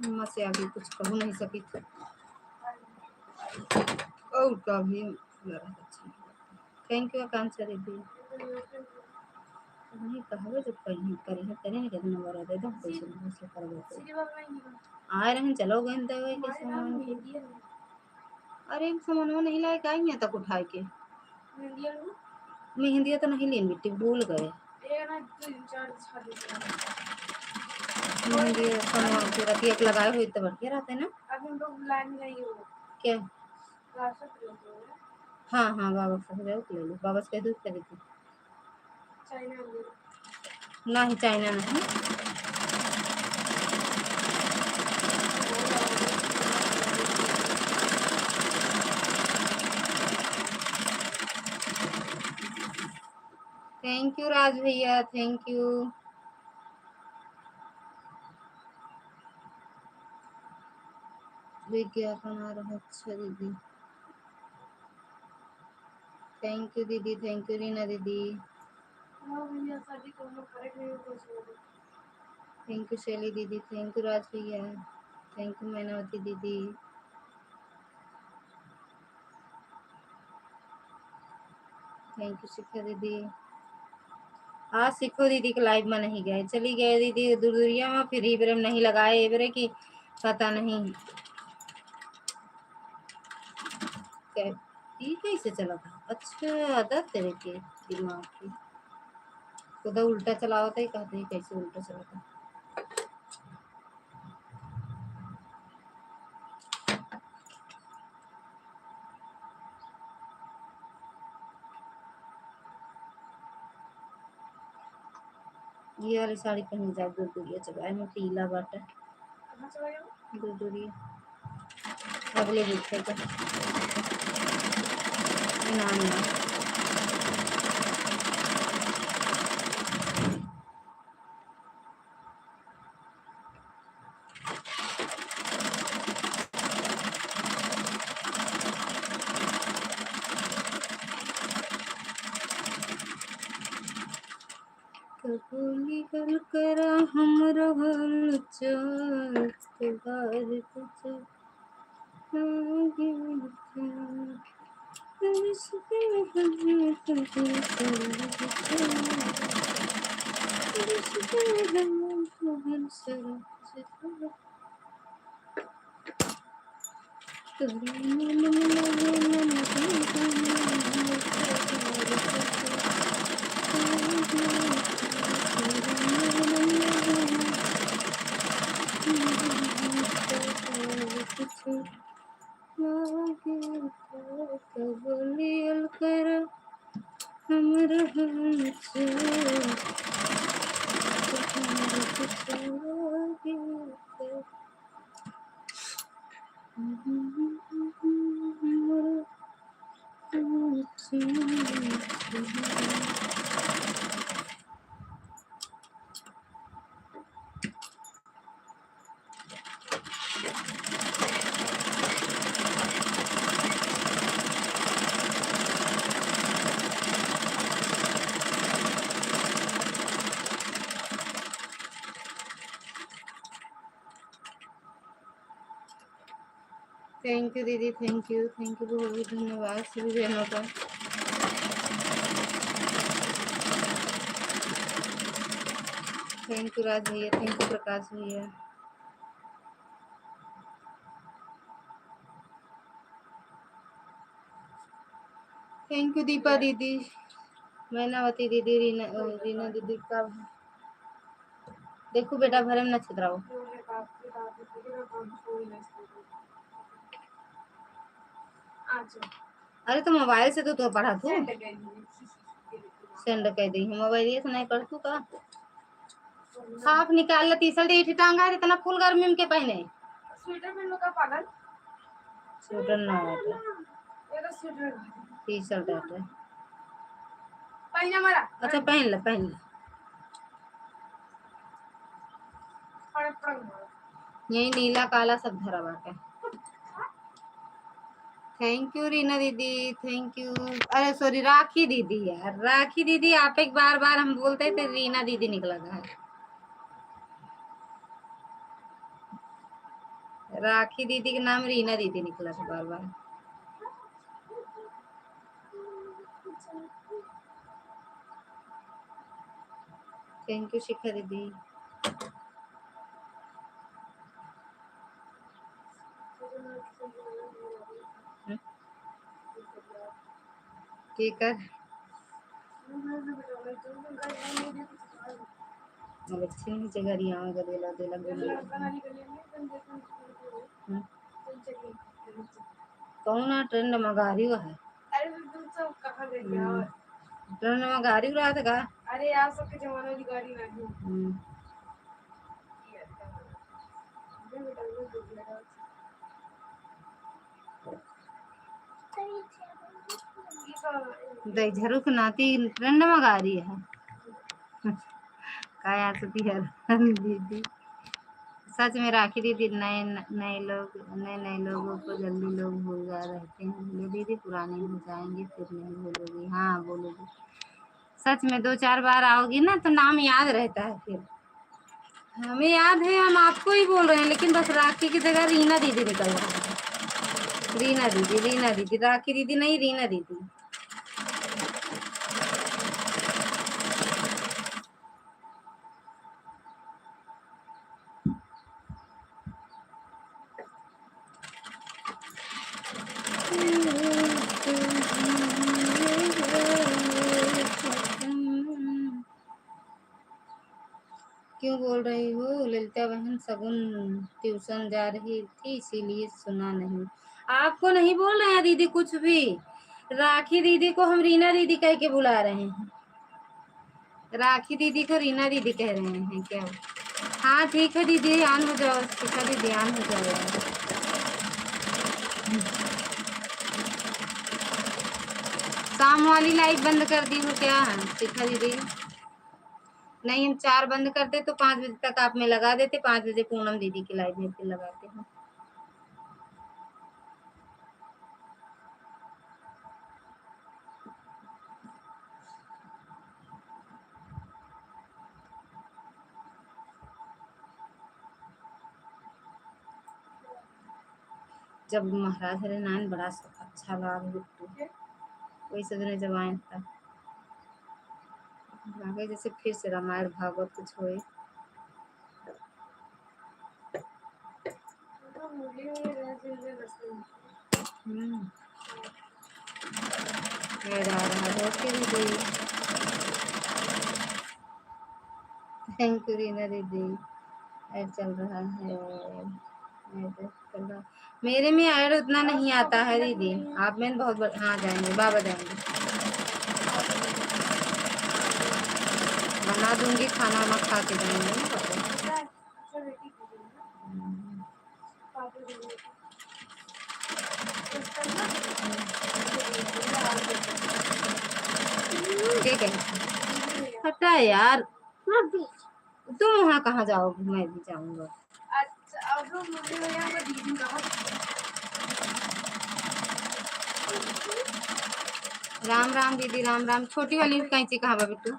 अम्मा से आगे कुछ कहू नहीं सकी थी। और का भी लड़ा अच्छा नहीं लगता। Thank you आकांक्षा दीदी। नहीं कहबे जब कहीं करी है, तेरे ने कितना बड़ा दे दो, पैसे नहीं से करबे तो। आए रहन, चलो गए देवे के सामान के। अरे, सामानवा नहीं लाए के आई है तक उठाए के। मेहंदिया तो नहीं लेन बिट्टी, भूल गए। मेहंदी सामान के रतिया के लगाए हुए तो बढ़िया रहते ना। अभी हम लोग लाइन नहीं हो। क्या? हाँ, हाँ, बाबा से जाओ, ले लो। बाबा से कह दो, कह देती। चाइना में। नहीं, चाइना नहीं। Thank you राज भैया, thank you। विज्ञापन आ रहा, अच्छा दीदी। Thank you दीदी, thank you रीना दीदी। हाँ भैया, शादी तो हम लोग करे थे, वो कुछ नहीं। Thank you शैली दीदी, thank you राज भैया, thank you मैनावती दीदी। Thank you शिखा दीदी। आज शिखो दीदी के live में नहीं गए, चली गए दीदी दूर दूरिया में, फिर ई बेरे में नहीं लगाए, ए बेरे की पता नहीं कै-, ई कैसे चला था। अच्छा, आदत तेरे के दिमाग की, खुदा उल्टा चलावत है, कहते हैं कैसे उल्टा चलाता। ये वाली साड़ी पहन जाओ, गुरगुरिया चबाए में पीला बाटे। कहाँ चला गया वो? गुरगुरिया। अगले बूथे का। नाम ना। कबूली हल करा हमरो हलचल, तोहार कुछ लागे था। रिश्ते में हमें तुझे तोड़ दिया। रिश्ते में हमें तोहर सरग से तोड़। कबूलियल करा हमर हमसे, हमर कुछ लागे करा। Thank you दीदी, thank you, thank you, बहुत बहुत धन्यवाद सभी बहनों का। Thank you राज भैया, thank you प्रकाश भैया। Thank you दीपा दीदी, मैनावती दीदी, रीना, अ, रीना दीदी का। देखो बेटा, भरे में ना छितराओ। अरे तो मोबाइल से तो तू पढ़ा तू। Send कर दी। Send कर दी। मोबाइल से नहीं पढ़ तू का? साफ निकाल ले, T-shirt, ये टांगा है, इतना full गर्मी में के पहने? Sweater पहन लो का पागल? Sweater ना होता। ये तो sweater है। T-shirt आता है। पहन हमारा। अच्छा, पहन ले, पहन ले। फड़क फड़क मारो। यही नीला काला सब धरा बाटे। Thank you रीना दीदी, thank you। अरे sorry, राखी दीदी यार, राखी दीदी, आप एक बार बार हम बोलते थे, रीना दीदी निकला था। राखी दीदी के नाम रीना दीदी निकला था बार बार। Thank you शिखा दीदी। हम्म? के कर? अब अच्छे नहीं से गाड़ी आवे, गदेला, देला, गदेला। हम्म? कौन आ trend में गाड़ी है? अरे तो तुम सब कहाँ गए हम्म। यार? Trend में गाड़ी उड़ा था का? अरे यार, सबके जमाना की गाड़ी नहीं। हम्म। दहिजरू के नाती trend में गाड़ी है। का यार सती है दीदी? सच में राखी दीदी, नए, नए लोग, नए, नए लोगों को जल्दी लोग भूल जा रहते हैं। ये दीदी पुराने हो जाएंगे, फिर नहीं बोलोगी। हाँ, बोलोगी। सच में दो चार बार आओगी ना, तो नाम याद रहता है फिर। हमें याद है, हम आपको ही बोल रहे हैं, लेकिन बस राखी की जगह रीना दीदी निकल रहा है। रीना दीदी, रीना दीदी, राखी दीदी नहीं, रीना दीदी। क्यों बोल रही हो ललिता बहन? सगुन tuition जा रही थी, इसीलिए सुना नहीं। आपको नहीं बोल रहे हैं दीदी कुछ भी। राखी दीदी को हम रीना दीदी कह के बुला रहे हैं। राखी दीदी को रीना दीदी कह रहे हैं क्या? हाँ, ठीक है दीदी, on हो जाओ, शिखा दीदी, on हो जाओ यार। शाम वाली live बंद कर दी हो क्या, शिखा दीदी? नहीं, हम चार बंद करते तो पाँच बजे तक आप में लगा देते, पाँच बजे पूनम दीदी की live में फिर लगाते हैं। जब महाराज हरे नारायण बड़ा अच्छा लगा बिट्टू, वही सजने जब आए तब लागे जैसे फिर से रामायण भागवत कुछ होए। हम्म। ऐड आ रहा है, ओके दीदी। Thank you रीना दीदी। ऐड चल रहा है, ऐड चल रहा। मेरे में ऐड उतना नहीं आता है दीदी, आप में बहुत बढ़-, हाँ, जाएंगे, बाबा जाएंगे। बना दूंगी खाना वाना, खा के जाएंगे ना बाबा। हम्म। ठीक है, हटा यार। तुम वहाँ कहाँ जाओगे, मैं भी जाऊँगा। अच्छा, अब तो मुझे हो गया, वो दीदी का। राम राम दीदी, राम राम। छोटी वाली कैंची कहाँ बा बिट्टू?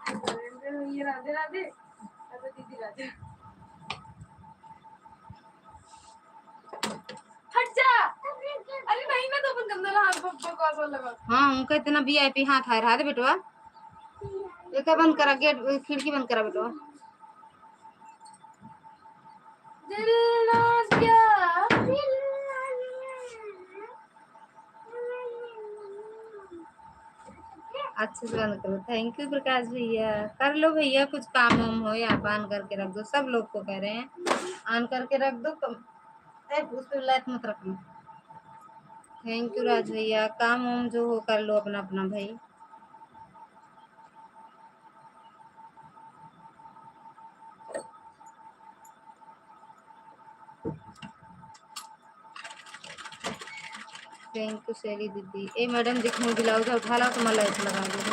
ये राधे राधे। अब दीदी राधे। हट जा। अरे नहीं, मैं तो अपन गंदा हाथ ब-, बकवास वाला लगा। हाँ, उनका इतना वीआईपी हाथ है, रहा दे बेटवा। एका बंद करा, गेट, खिड़की बंद करा बेटवा। दिल ना क्या? अच्छे से बंद करो। Thank you प्रकाश भैया। कर लो भैया, कुछ काम वाम हो या आप on करके रख दो, सब लोग को कह रहे हैं on करके रख दो। कम-, ए, उस पे लाइट मत रखना। Thank you राज भैया, काम वाम जो हो कर लो अपना अपना भाई। Thank you शैली दीदी। ए मैडम, दिखने ब्लाउज उठा ला तो मैं लाइट लगा दूँ।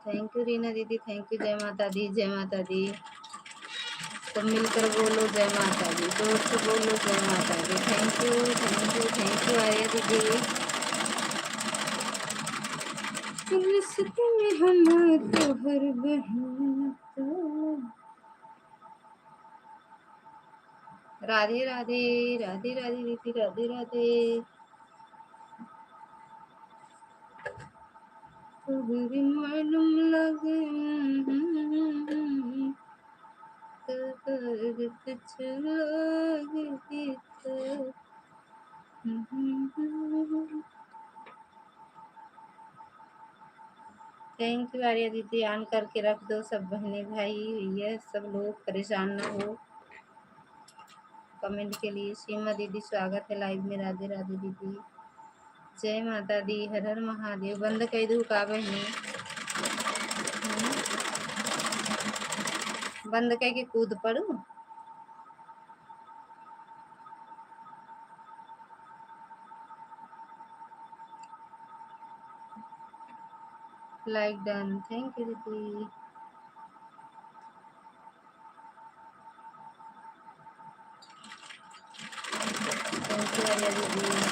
Thank you रीना दीदी, thank you। जय माता दी, जय माता दी। सब मिलकर बोलो जय माता दी, जोर से बोलो जय माता दी। Thank you, thank you, thank you Arya दीदी। रिश्ते में हम तोहर बहिन तो। राधे राधे, राधे राधे दीदी, राधे राधे। तोहरी मालूम लगे, तोहर कुछ लागे तो। Thank you आर्या दीदी, on करके रख दो सब बहने भाई, ये सब लोग परेशान ना हो। Comment के लिए सीमा दीदी स्वागत है live में। राधे राधे दीदी, जय माता दी, हर हर महादेव। बंद कइ दू का बहनी? हम्म? बंद कइ के कूद पड़ू। Like done, thank you दीदी। Thank you आर्या दीदी।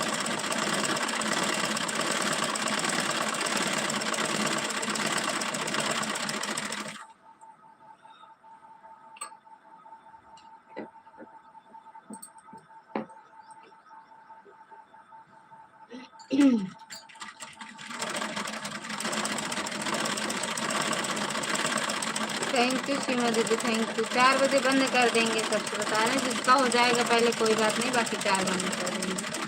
Thank you सीमा दीदी, thank you। चार बजे बंद कर देंगे, सबको बता रहे हैं, जिसका हो जाएगा पहले कोई बात नहीं, बाकी चार बंद कर देंगे।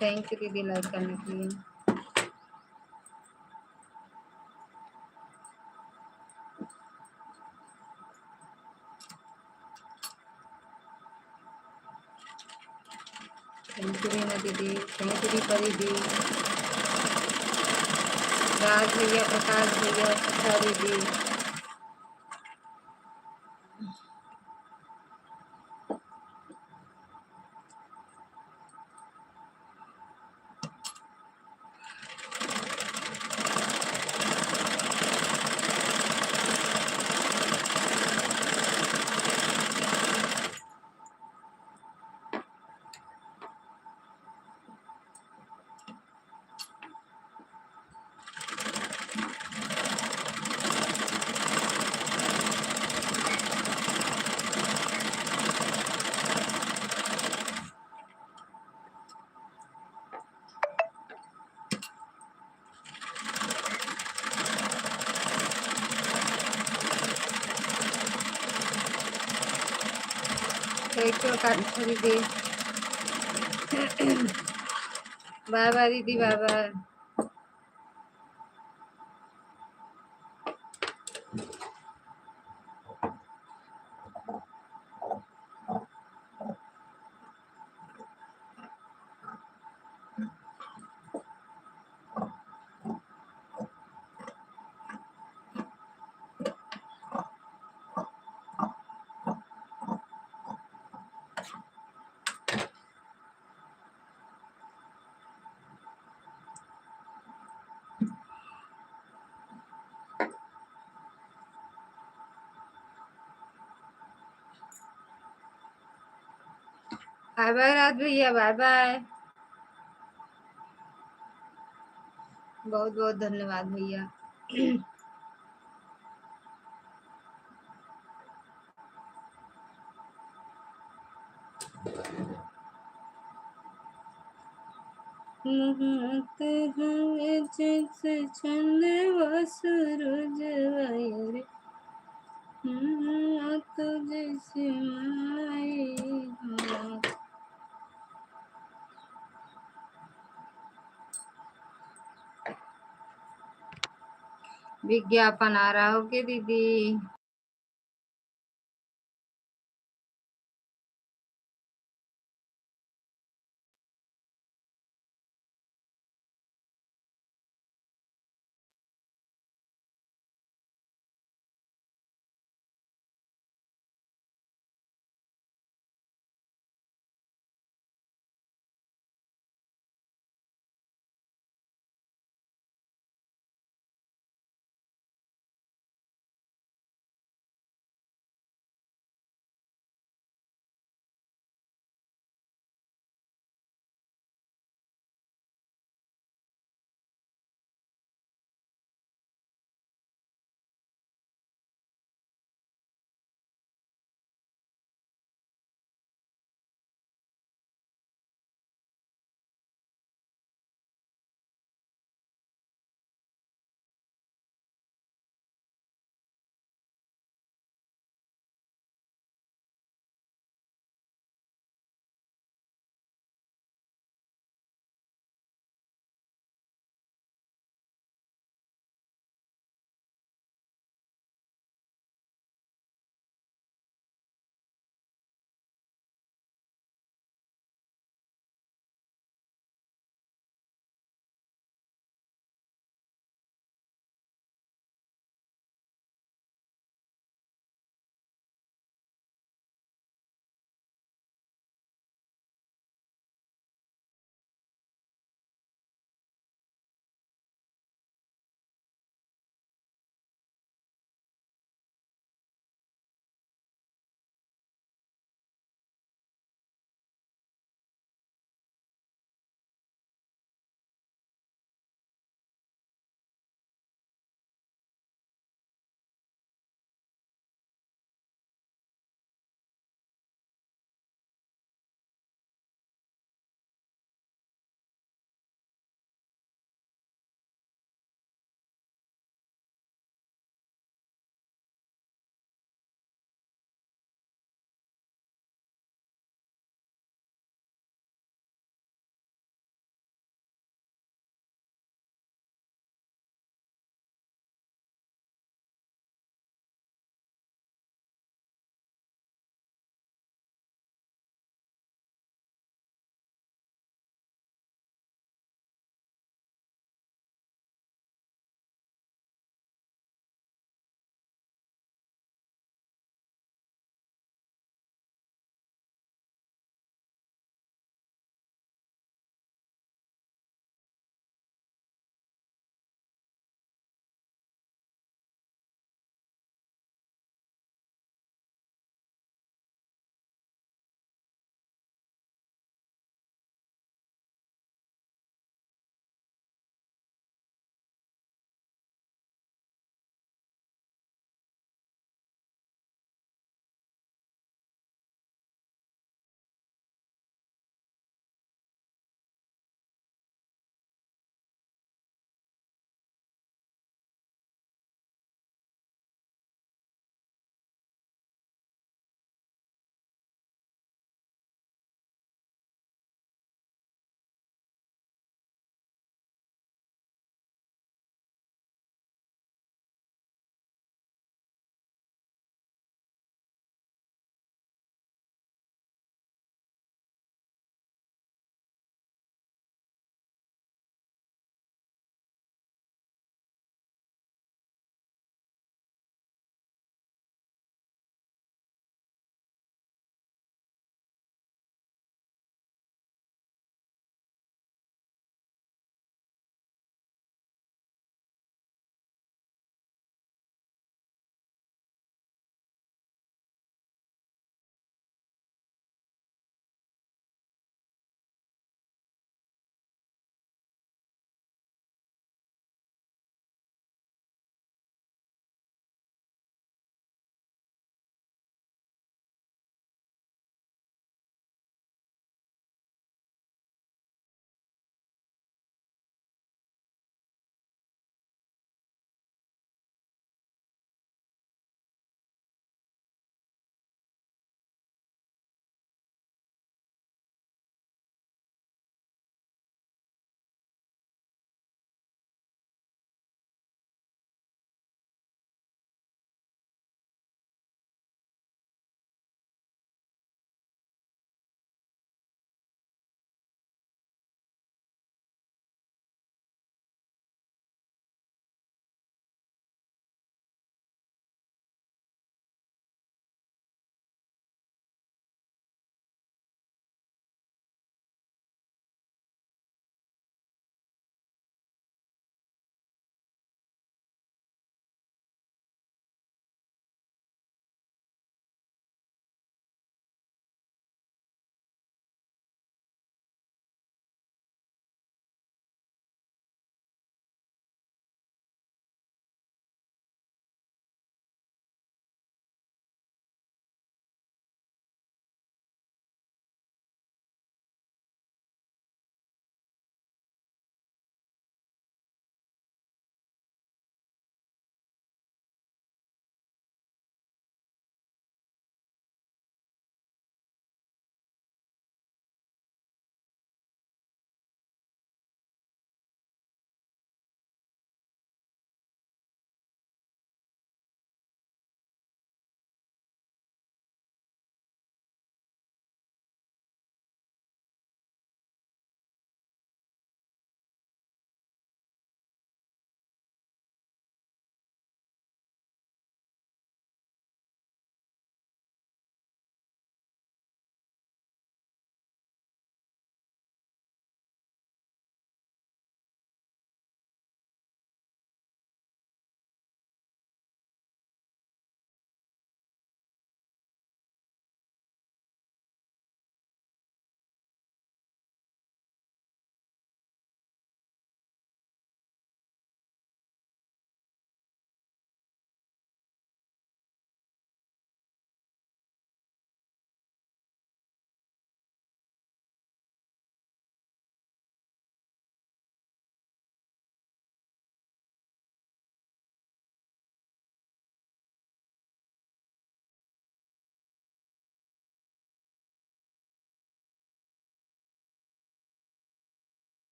Thank you दीदी, like करने के लिए। Thank you रीना दीदी, thank you दीपा दीदी, राज भैया, प्रकाश भैया, सुधा दीदी। Thank you, कांता दीदी। बाय बाय दीदी, बाय बाय। बाय बाय राज भैया, बाय बाय। बहुत बहुत धन्यवाद भैया। महत हवे जैसे चंद्रमा सूरजवा रे, महत जैसे माई हमार। विज्ञापन आ रहा हो के दीदी?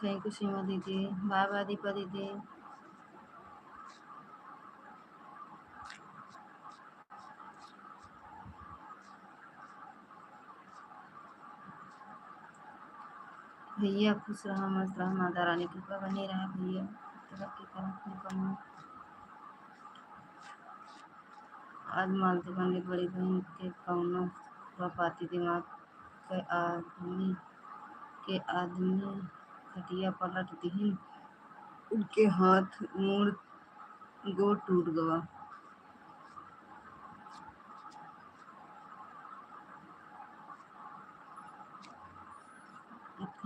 Thank you सीमा दीदी, bye bye दीपा दीदी। भैया खुश रहा, मस्त रहा, माता रानी कृपा बनी रहा भैया, तरक्की करा अपने काम में। आज मालती पंडित बड़ी बहन के कौनो खुरापाती दिमाग के आदमी, के आदमी खटिया पलट दिहिन, उनके हाथ मुड़ गोड़ टूट गवा।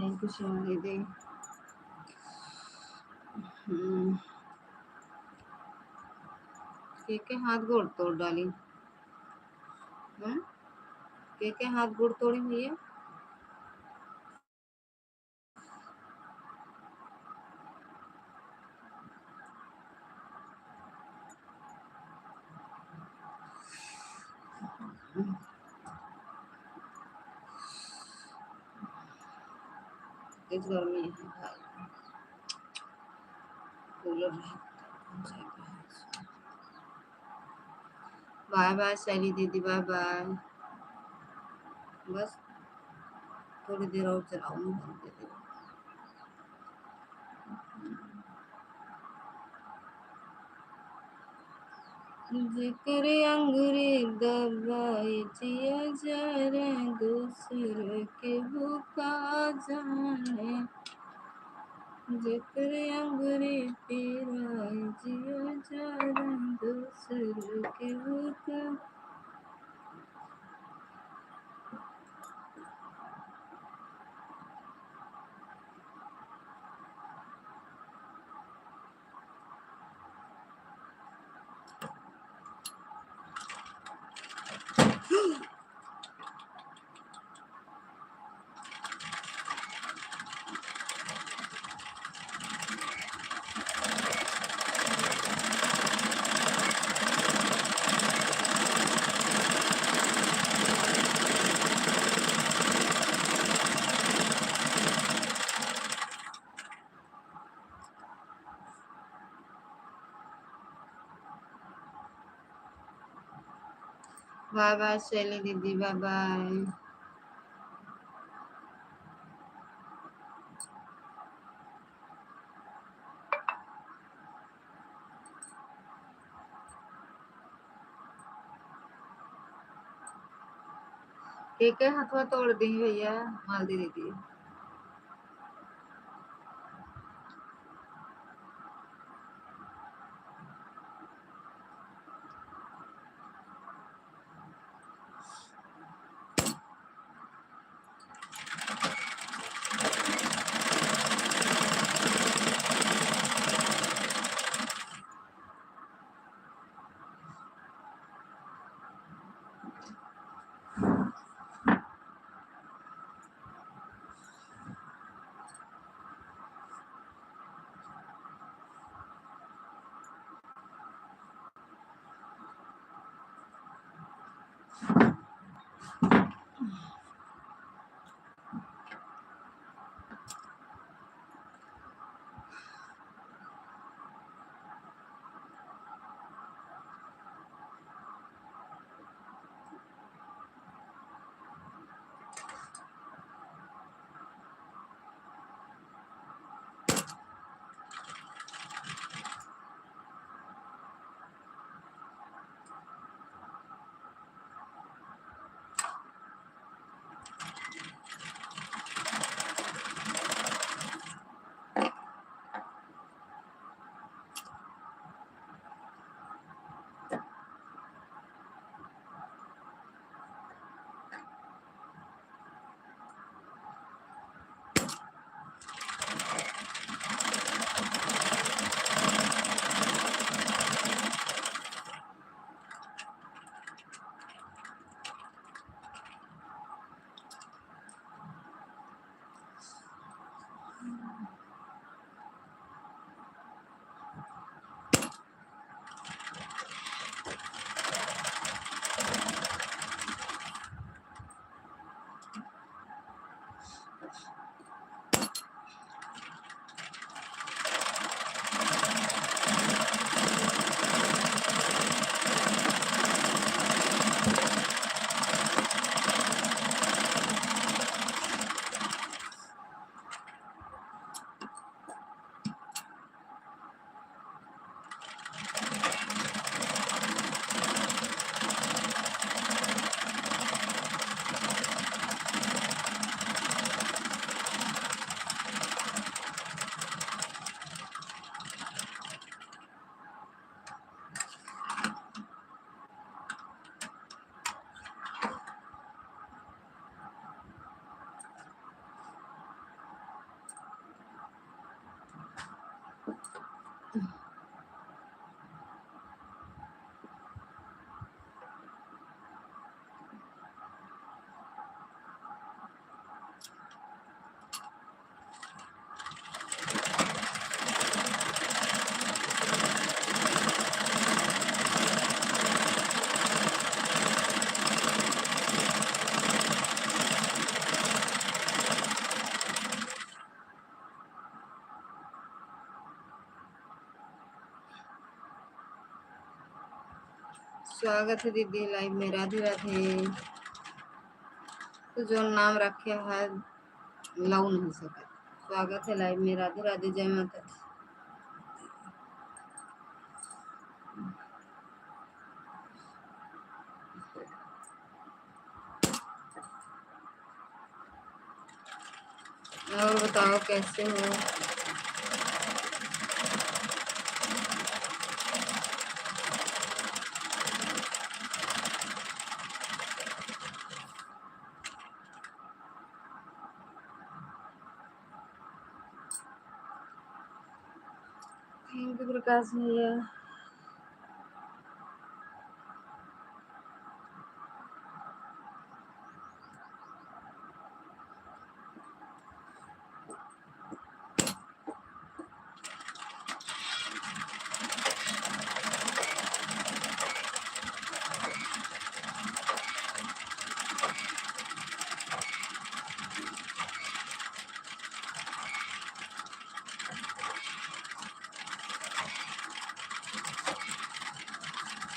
Thank you सीमा दीदी। हम्म। के के हाथ गोड़ तोड़ डाली? हम्म? के के हाथ गोड़ तोड़ी भैया? इस गर्मी है भाई, कूलर है। Bye bye शैली दीदी, bye bye। बस थोड़ी देर और चलाऊंगी, बंद कर देंगे। जेकर अंगुरी दबाई जिया जरे, दूसर केहू का जाने। जेकर अंगुरी पिराई जिया जरे, दूसर केहू का। Bye bye शैली दीदी, bye bye। के के हथवा तोड़ दी भैया, मालती दीदी। स्वागत है दीदी live में, राधे राधे। तो जो नाम रखे है, लऊ नहीं सकत। स्वागत है live में, राधे राधे, जय माता दी। और बताओ, कैसे हो? Thank you, प्रकाश भैया।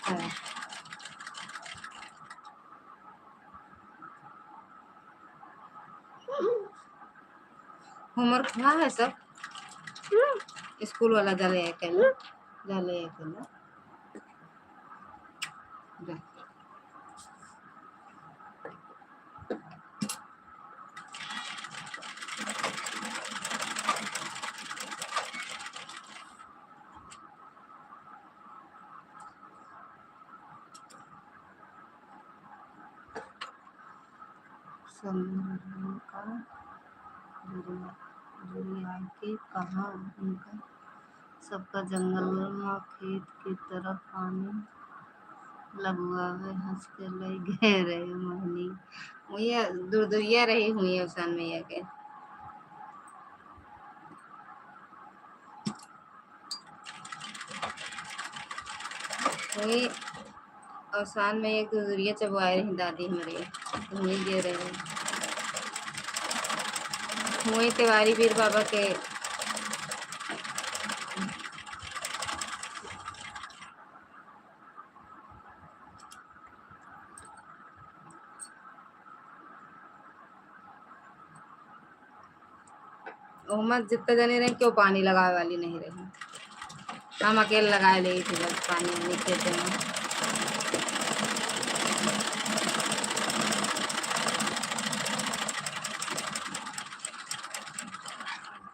हाँ। Homework हुआ है सब? स्कूल वाला जा ले आके ना, जा ले आके ना। जा। समूह का जुड़िया, जुड़िया के कहा उनका सबका जंगल मा खेत के तरफ पानी लगवावे हंस के ले गए रहे मोहनी। हुइया दुरदुरिया रही हुइया औसान मैया के। हुई औसान मैया के दुरदुरिया चबवाए रही दादी हमरे, तो हुई दे रही। हुई तिवारी वीर बाबा के ओहमा जितना जने रहे, केहू पानी लगावे वाली नहीं रही। हम अकेले लगाए ले थी बस पानी वानी खेते में।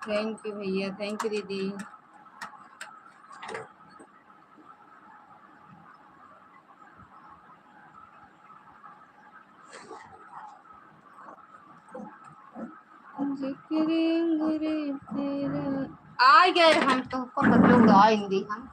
Thank you भैया, thank you दीदी। जिक्र अंगरे तेरा। आ गए हम तो, को बदलो उड़ा हिंदी हम।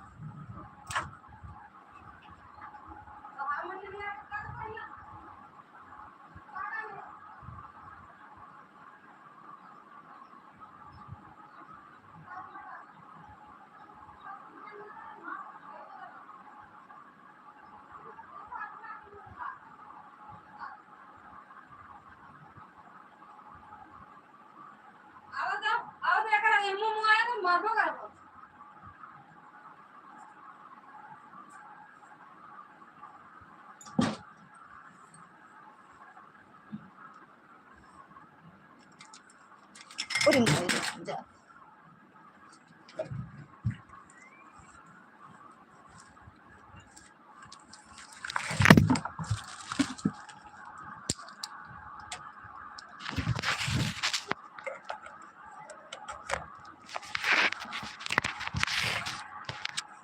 अरे माई रे, जा।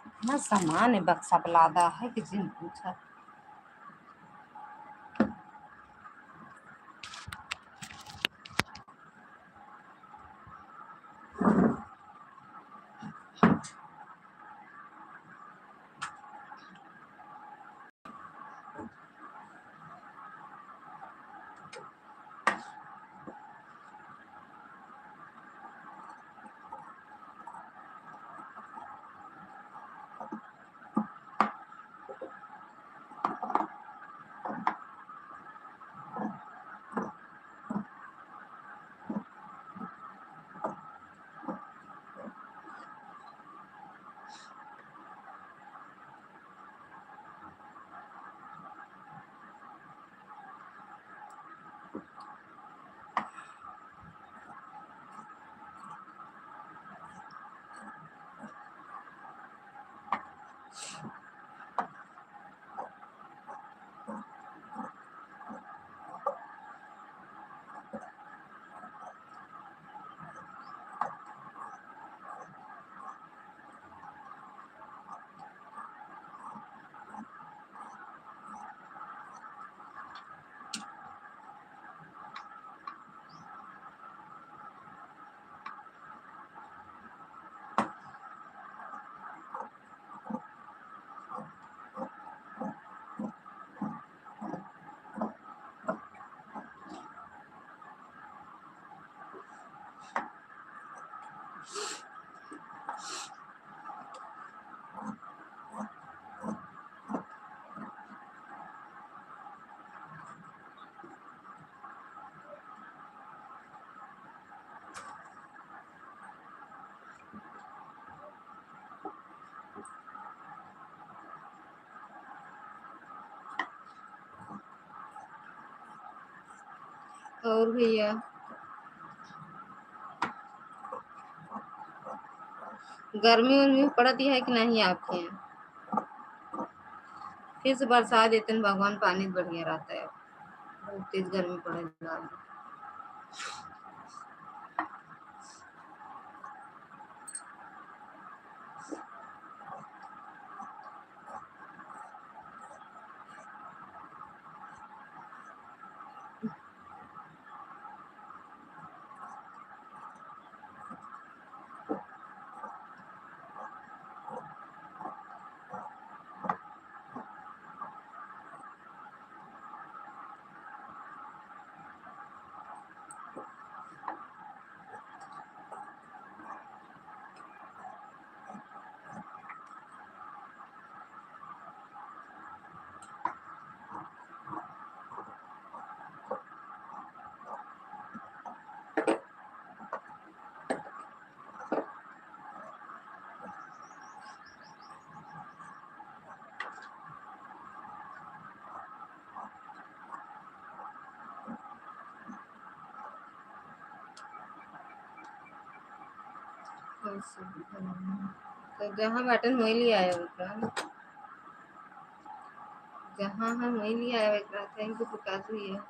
इतना सामान है, बक्सा पे लादा है कि जिन पूछा। और भैया, गर्मी उर्मी पड़त है कि नहीं आपके यहाँ? फिर से बरसात देते हैं भगवान, पानी बढ़िया रहता है, बहुत तेज गर्मी पड़े लगा। तो जहाँ बाटन वही ले आया ओकरा, जहाँ हम वही ले आया एकरा, thank you प्रकाश भैया।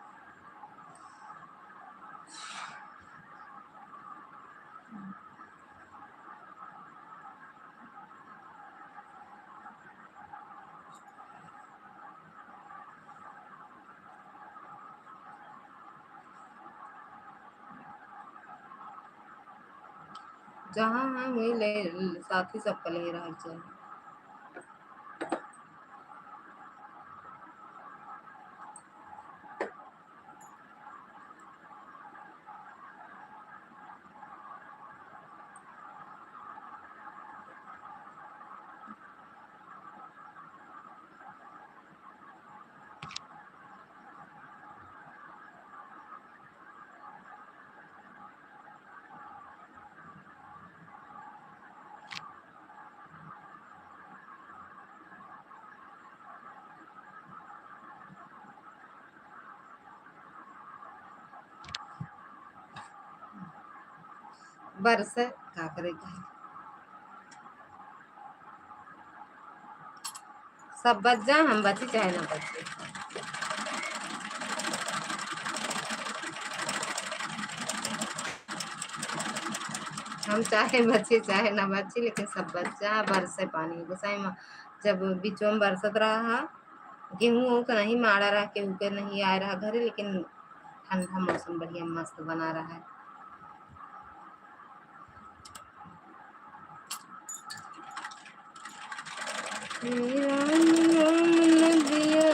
जहाँ हम वही ले, साथी सबका ले रहा चाहिए। बरसे का करे के है? सब बच जा, हम बची चाहे ना बची, हम चाहे बची चाहे ना बची, लेकिन सब बच जा। बरसे पानी गोसाई में, जब बीचों में बरसत रहा, गेहूं ओहू के नहीं माड़ा रहा, केहू के नहीं आए रहा घरे, लेकिन ठंडा मौसम बढ़िया मस्त बना रहा है। हे राम नाम नदिया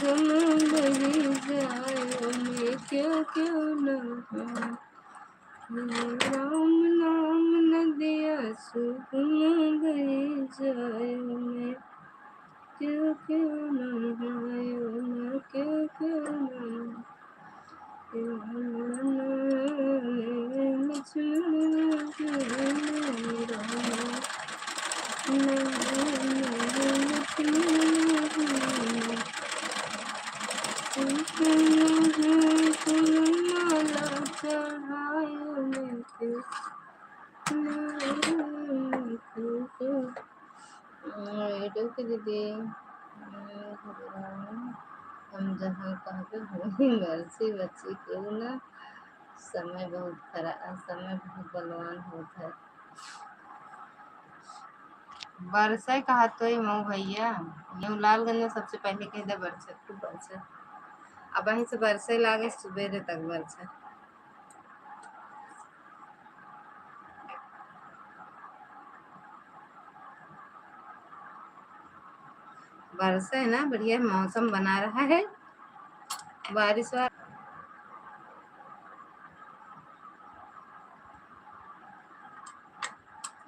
जम बही जाए, ओमे क्यों क्यों ना हो। हे राम नाम नदिया सुगम बही जाए, ओमे क्यों क्यों ना हो, ओमे क्यों क्यों ना हो। अ, एडो के दीदी, अ, हम जहाँ कहबे वहीं बरसी बच्ची के ना, समय बहुत खरा-, समय बहुत बलवान होत है। बरसे कहा तो ये मऊ भैया, ये लालगंज में सबसे पहले कह दे बरसे, खूब बरसे। अब वहीं से बरसे लागे सुबेरे तक बरसे। बरसे है ना, बढ़िया मौसम बना रहा है, बारिश वाला।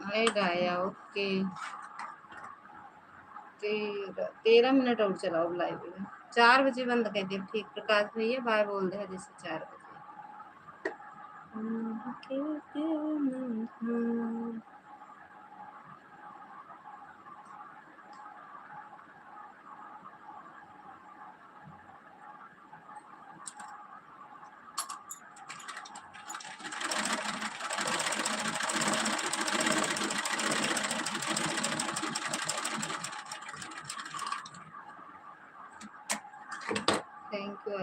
अरे राया, ओके। तेरह, तेरह मिनट और चलाओ लाइव में। चार बजे बंद कर दे। ठीक, प्रकाश भैया बाय बोल दे, जैसे चार बजे।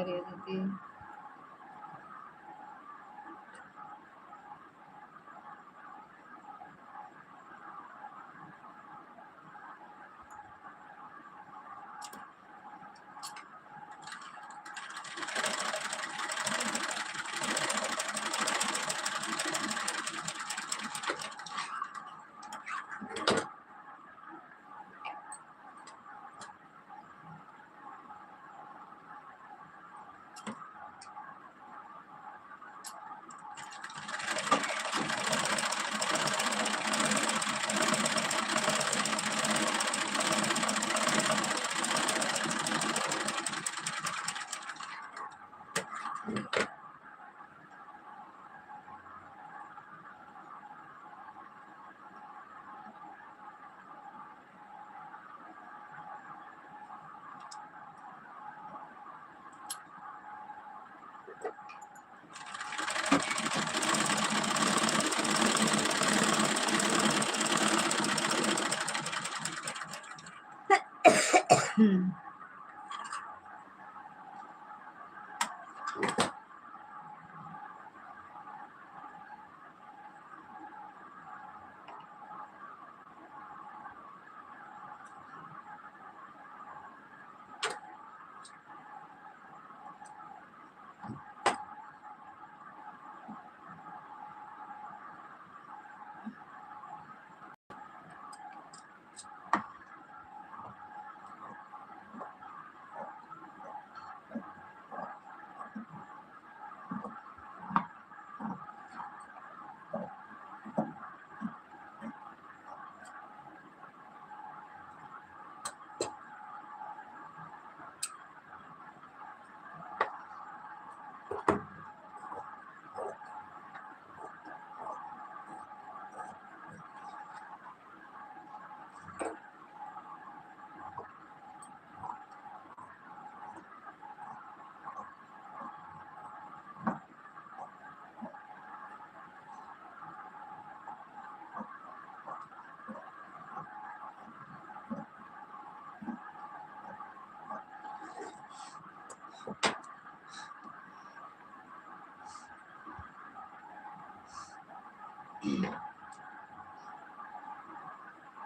करिए दीदी।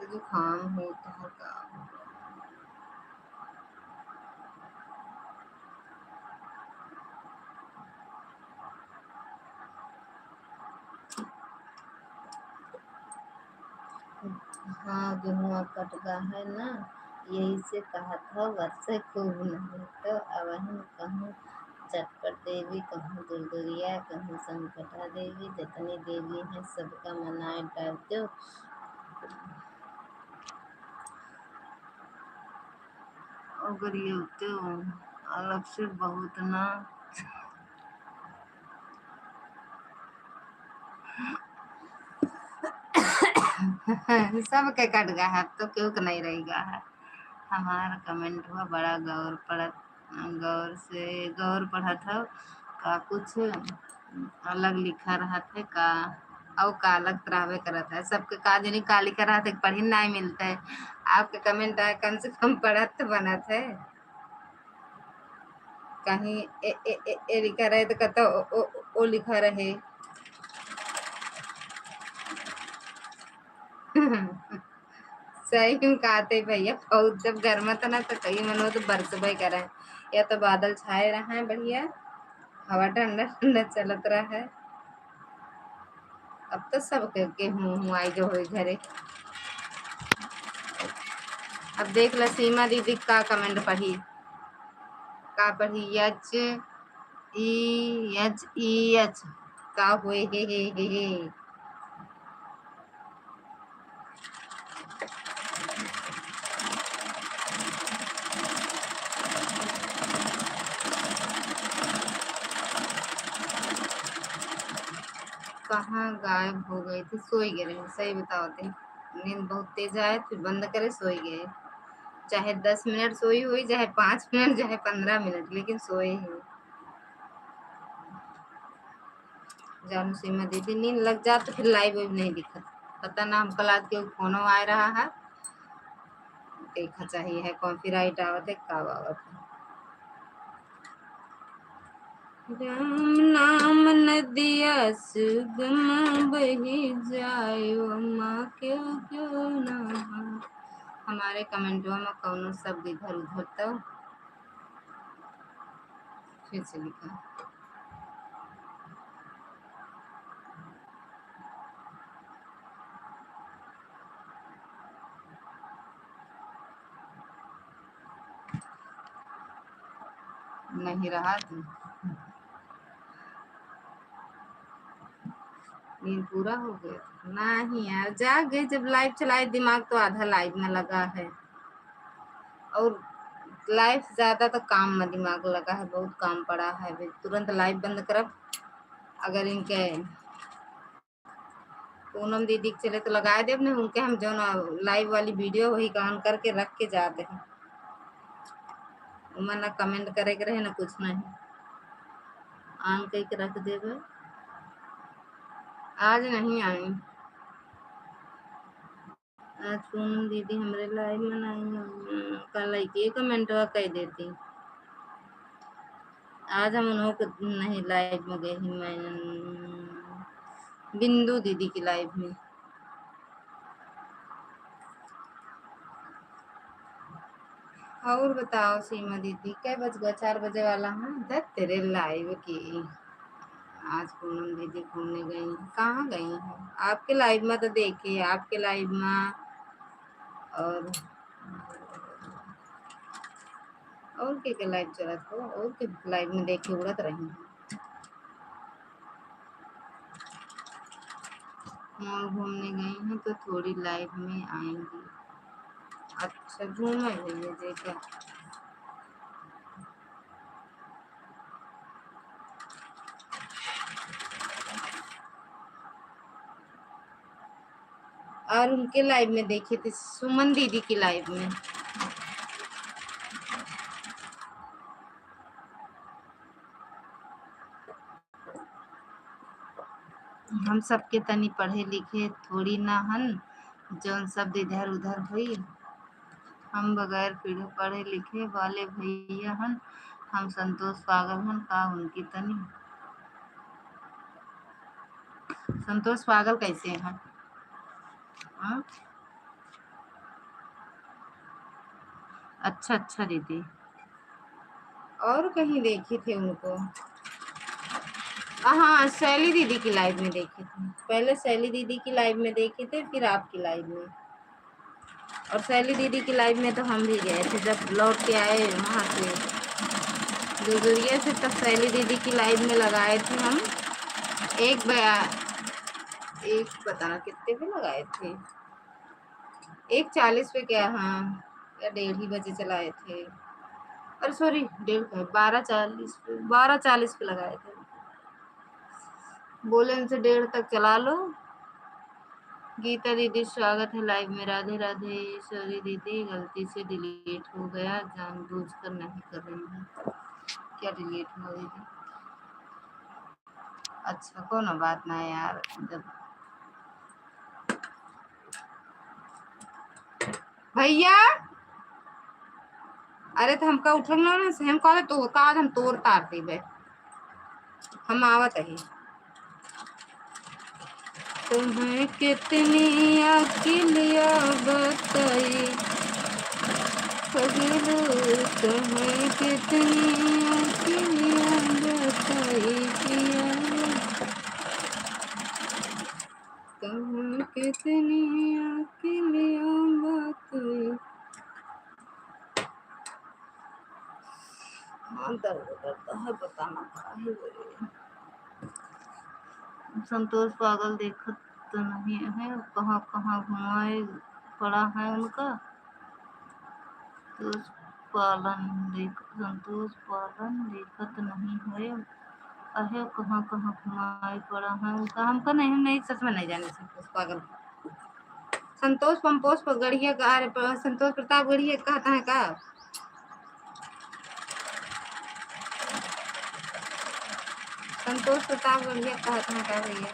जुकाम होत है का? हाँ, गेहुआ कट गा है ना, यही से कहत हो वर्षे खूब नहीं, तो अबहिन कहूँ चटपट देवी, कहूँ दुरदुरिया, कहूँ संकटा देवी, जितनी देवी हैं सबका मनाए डाल दो। ओकरी होते हो, अलग से बहुत ना। सबके कट गा है, अब तो केहू के नहीं रह गा है। हमार comment हुआ बड़ा गौर पड़त, गौर से, गौर पढ़त हो का कुछ अलग लिखा रहत है का, अउ का अलग रहबे करत है। सबके का जनी का लिखा रहत है, पढ़ी नाहीं मिलत है। आपके comment आए, कम से कम पढ़त तो बनत है। कहीं ए, ए, ए, ए लिखा रहे तो कहता ओ, ओ, ओ लिखा रहे। सही में कहते भैया, बहुत जब गर्मत ना तो कहीं मनो तो बरसबे करे। या तो बादल छाए रहे हैं बढ़िया, हवा ठंडा ठंडा चलत रहा है। अब तो सबके गेहूं हुआई जो होई घरे। अब देख ला सीमा दीदी का comment पढ़ी, का पढ़ी, H E H E H, का होए हे हे हे हे। कहाँ गायब हो गए थे? सोई गए रहे, सही बताओ थे। नींद बहुत तेज आए, फिर बंद करे, सोई गए। चाहे दस मिनट सोई हुई, चाहे पाँच मिनट, चाहे पन्द्रह मिनट, लेकिन सोए ही। जानू सीमा दीदी, नींद लग जात तो फिर live वाइव नहीं दिखत। पता ना, हमका लाग के फोनो आ रहा है, देखा चाहिए है copyright आवत है, का आवत है। राम नाम नदिया सुगम बही जाए, वो माँ क्यों क्यों ना हो। हमारे कमेंटवा में कौनो शब्द इधर उधर तो फिर से लिखा। नहीं रहा जी। नींद पूरा हो गया? नहीं यार, जाग गए। जब लाइव चलाए दिमाग तो आधा लाइव में लगा है, और लाइव से ज्यादा तो काम में दिमाग लगा है, बहुत काम पड़ा है। अभी तुरंत लाइव बंद करब। अगर इनके पूनम दीदी के चले तो लगाए देब, नहीं उनके हम जौन लाइव वाली वीडियो वही का on करके रख के जाते हैं। उमा ना कमेंट करे के रहे ना कुछ नहीं, on करके रख देबे। आज नहीं आई, आज पूनम दीदी हमरे लाइव में नहीं आई, कल एक कमेंटवा कह देती। आज हम उन्हों के नहीं लाइव में गए ही, मैं बिंदु दीदी की लाइव में। और बताओ सीमा दीदी, कै बज गया? चार बजे वाला है। दे तेरे लाइव की। आज पूनम दीदी घूमने गई हैं। कहाँ गई हैं? आपके लाइव में तो देखे, आपके लाइव में। और, और के के लाइव चलत हो? और के लाइव में देखे उड़त रही हैं। हाँ, घूमने गई हैं तो थोड़ी लाइव में आएंगी। अच्छा, घूमे हुई है देखा। और उनके लाइव में देखे थे, सुमन दीदी की लाइव में। हम सबके तनी पढ़े लिखे थोड़ी ना हन, जौन शब्द इधर उधर होई। हम बगैर पढ़े, पढ़े लिखे वाले भैया हन, हम संतोष पागल हन का उनकी तनी। संतोष पागल कैसे हैं? हाँ? अच्छा, अच्छा दीदी। और कहीं देखे थे उनको? हाँ, शैली दीदी की लाइव में देखे थे। पहले शैली दीदी की लाइव में देखे थे, फिर आपकी लाइव में। और शैली दीदी की लाइव में तो हम भी गए थे, जब लौट के आए वहाँ से जुजुरिया से, तब शैली दीदी की लाइव में लगाए थे हम। एक बया-, एक पता ना कितने पे लगाए थे, एक चालीस पे क्या, हाँ, या डेढ़ ही बजे चलाए थे। अरे सॉरी, डेढ़ पे, बारह चालीस पे, बारह चालीस पे लगाए थे। बोले उनसे डेढ़ तक चला लो। गीता दीदी स्वागत है लाइव में। राधे राधे। सॉरी दीदी, गलती से डिलीट हो गया, जानबूझकर नहीं कर रही हूँ। क्या डिलीट हुआ दीदी? अच्छा, कोनो बात ना यार, जब भैया, अरे तो हमका उठल ना, ना से हम कहले तो का आज हम तोर तार देबे, हम आवत ही। तुम्हें कितनी अकिलिया बताई पगलू, तुम्हें कितनी अकिलिया बताई पिया, तुम्हें कितनी अकिलिया बताई। हाँ, दर्द करता है, पता ना का है रे। संतोष पागल देखत तो नहीं है, कहाँ कहाँ घुमाए पड़ा है उनका। संतोष पालन देख, संतोष पालन देखत नहीं है, अहे कहाँ कहाँ घुमाए पड़ा है उनका। हमका नहीं, हम नहीं, सच में नहीं जाने संतोष पागल। संतोष पंपोष पर गढ़िया का, अरे, प-, संतोष प्रताप गढ़िया कहता है का? संतोष प्रताप गढ़िया कहता है का भैया?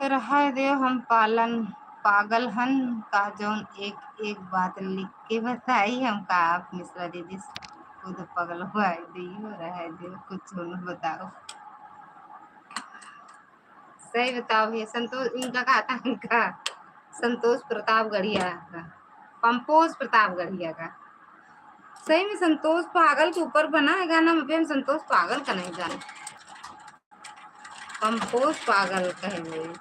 रहे देव, हम पालन पागल हन का, जौन एक एक बात लिख के बताई हमका आप मिश्रा दीदी, खुद पगल हुआ है दियो, रहे देव, कुछ न बताओ। सही बताओ भैया, संतोष इनका कहा था, इनका संतोष प्रताप गढ़िया का, कंपोज प्रताप गढ़िया का। सही में संतोष पागल के ऊपर बना है गाना, हम संतोष पागल का नहीं जाने। कंपोज पागल कहे हुए।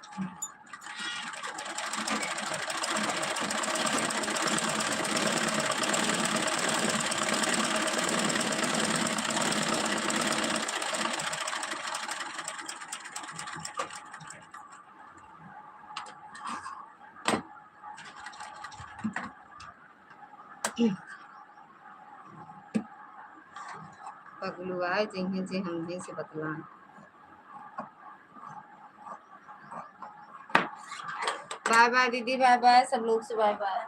पगलुआए जइहें जे हमरे से बतलान। बाय बाय दीदी, बाय बाय सब लोग से, बाय बाय।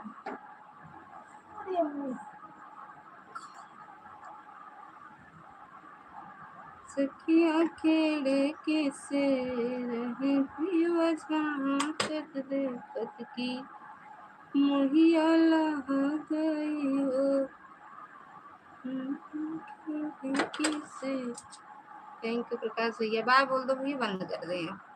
सखिया केड़े के से रहे पियवा झांकत देखत की मोहिया लहा गई हो। Thank you प्रकाश भैया, बाय बोल दो भैया, बंद कर दे।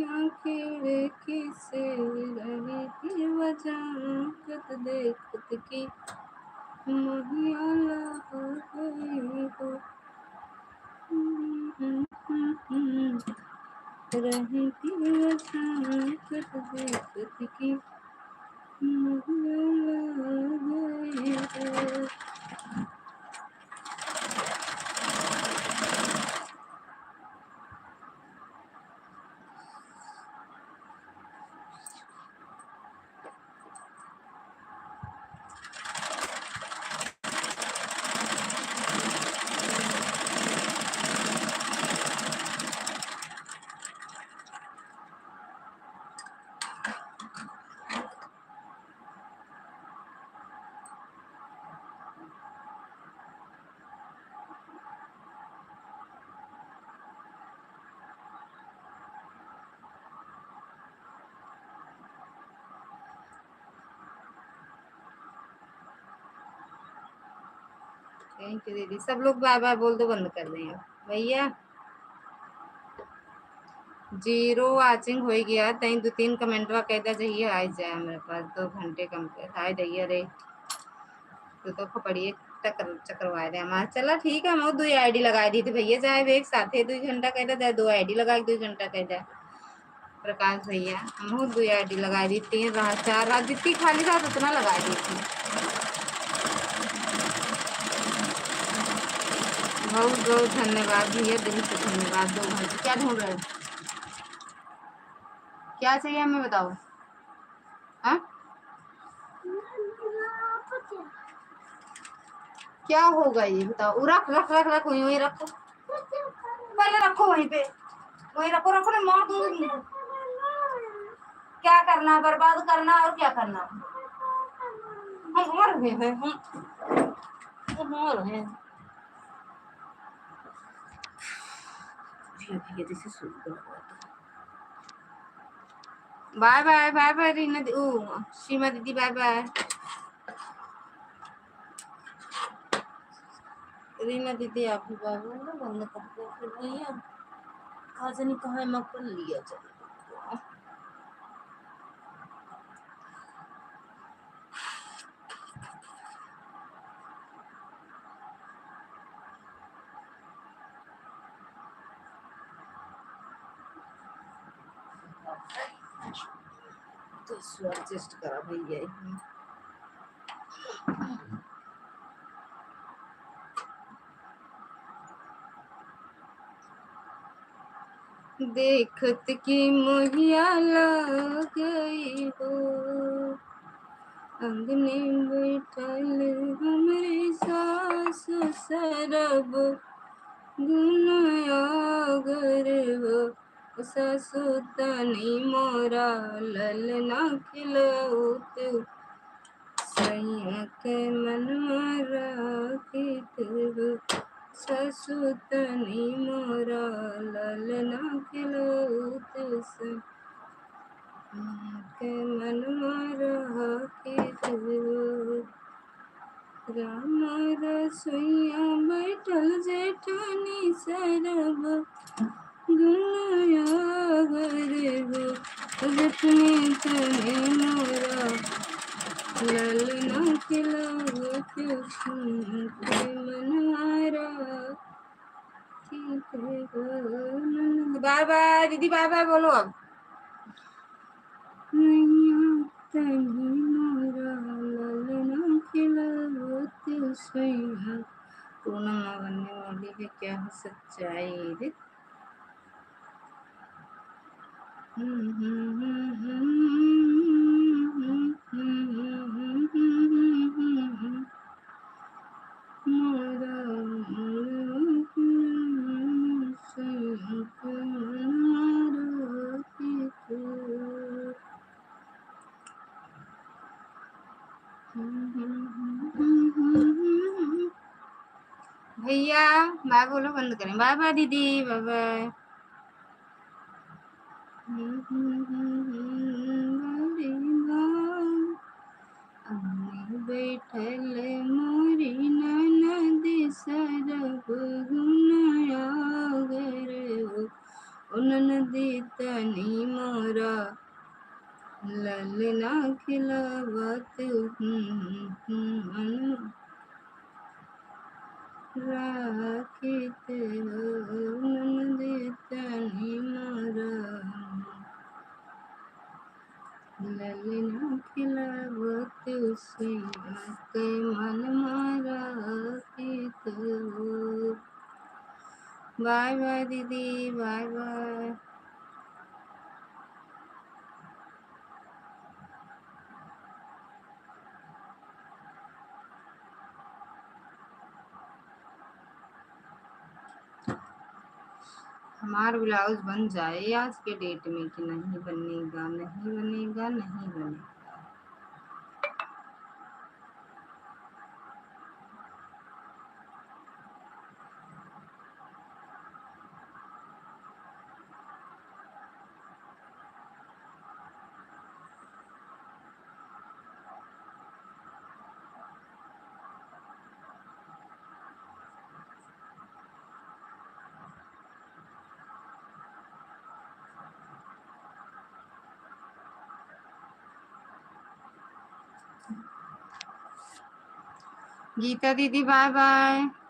आँखें के से रही थी वजह कत देखत की मोहिया लहा गई हो। रही थी वजह कत देखत की मोहिया लहा गई हो। Thank you दीदी। सब लोग बाय बाय बोल दो, बंद कर दें अब। भैया, zero watching होइ गया, तई दो तीन कमेंटवा कह दे, जहिए आ जाए हमरे पास, दो घंटे कम कर, हाय दैया रे, तो, तो खोपड़िए टकर, चकरवाए दे हमार। चला ठीक है, हम दो ID लगाए दी थी भैया, चाहे एक साथे दो घंटा कह दे, चाहे दो ID लगा के दो घंटा कह दे। प्रकाश भैया, हम दो ID लगा दी, तीन रहा, चार रहा, जितनी खाली रहा उतना लगा दी थी। बहुत बहुत धन्यवाद भैया, दिल से धन्यवाद। दो घंटे क्या ढूंढ रहे हो? क्या चाहिए हमें बताओ? हाँ? क्या होगा ये बताओ? रख, रख, रख, रख, वहीं, वहीं रखो। पहले रखो वहीं पे, वहीं रखो, रखो, मैं मार दूंगी तुमको। क्या करना है? बर्बाद करना है और क्या करना है? हम मर गए हैं, हम, हम मर गए हैं। धीरे धीरे जैसे शुरू कर हुआ था। Bye bye, bye bye Reena दी-, ओ, सीमा दीदी, बाय बाय। रीना दीदी, आप भी बाय बाय ना, बंद कर दो फिर भैया। का जानी कहाँ मैं कर लिया, चलो। तो इसको adjust करा भैया। देखत की मोहिया लग गई हो, अंगने बैठल हमरे सास सरब दुनो आगर हो। सासु तनी मोरा ललना खिलौत, सैया के मनवा राखित हो। ससुतनी मोरा ललना खिलौत से के मनवा राखी तू। राम रसोइया बैठल जेठानी सरब गुण आगर हो। जेठनी तनी मोरा ललना खिलौत से के मनवा राखी तू। बाय बाय दीदी, बाय बाय बोलो अब। नैया तनी मोरा ललना खिलौत सैया। पूनम बनने वाली है क्या है सच्चाई रे? मोरा सैया के मोरा के तू। भैया, बाय बोलो, बंद करें। बाय बाय दीदी, बाय बाय। बड़ी बाय। अंगने बैठल मोरी ननद सरब गुण आगर हो। ओ ननदी तनी मोरा ललना खिलावा तू, हम्म, हम्म, मन राखी तू। ओ ननदी तनी मोरा ललना खिलावा तू, सैया के मनवा राखी तू। बाय बाय दीदी, बाय बाय। हमार ब्लाउज बन जाए आज के डेट में कि नहीं बनेगा, नहीं बनेगा, नहीं बनेगा। गीता दीदी, बाय बाय।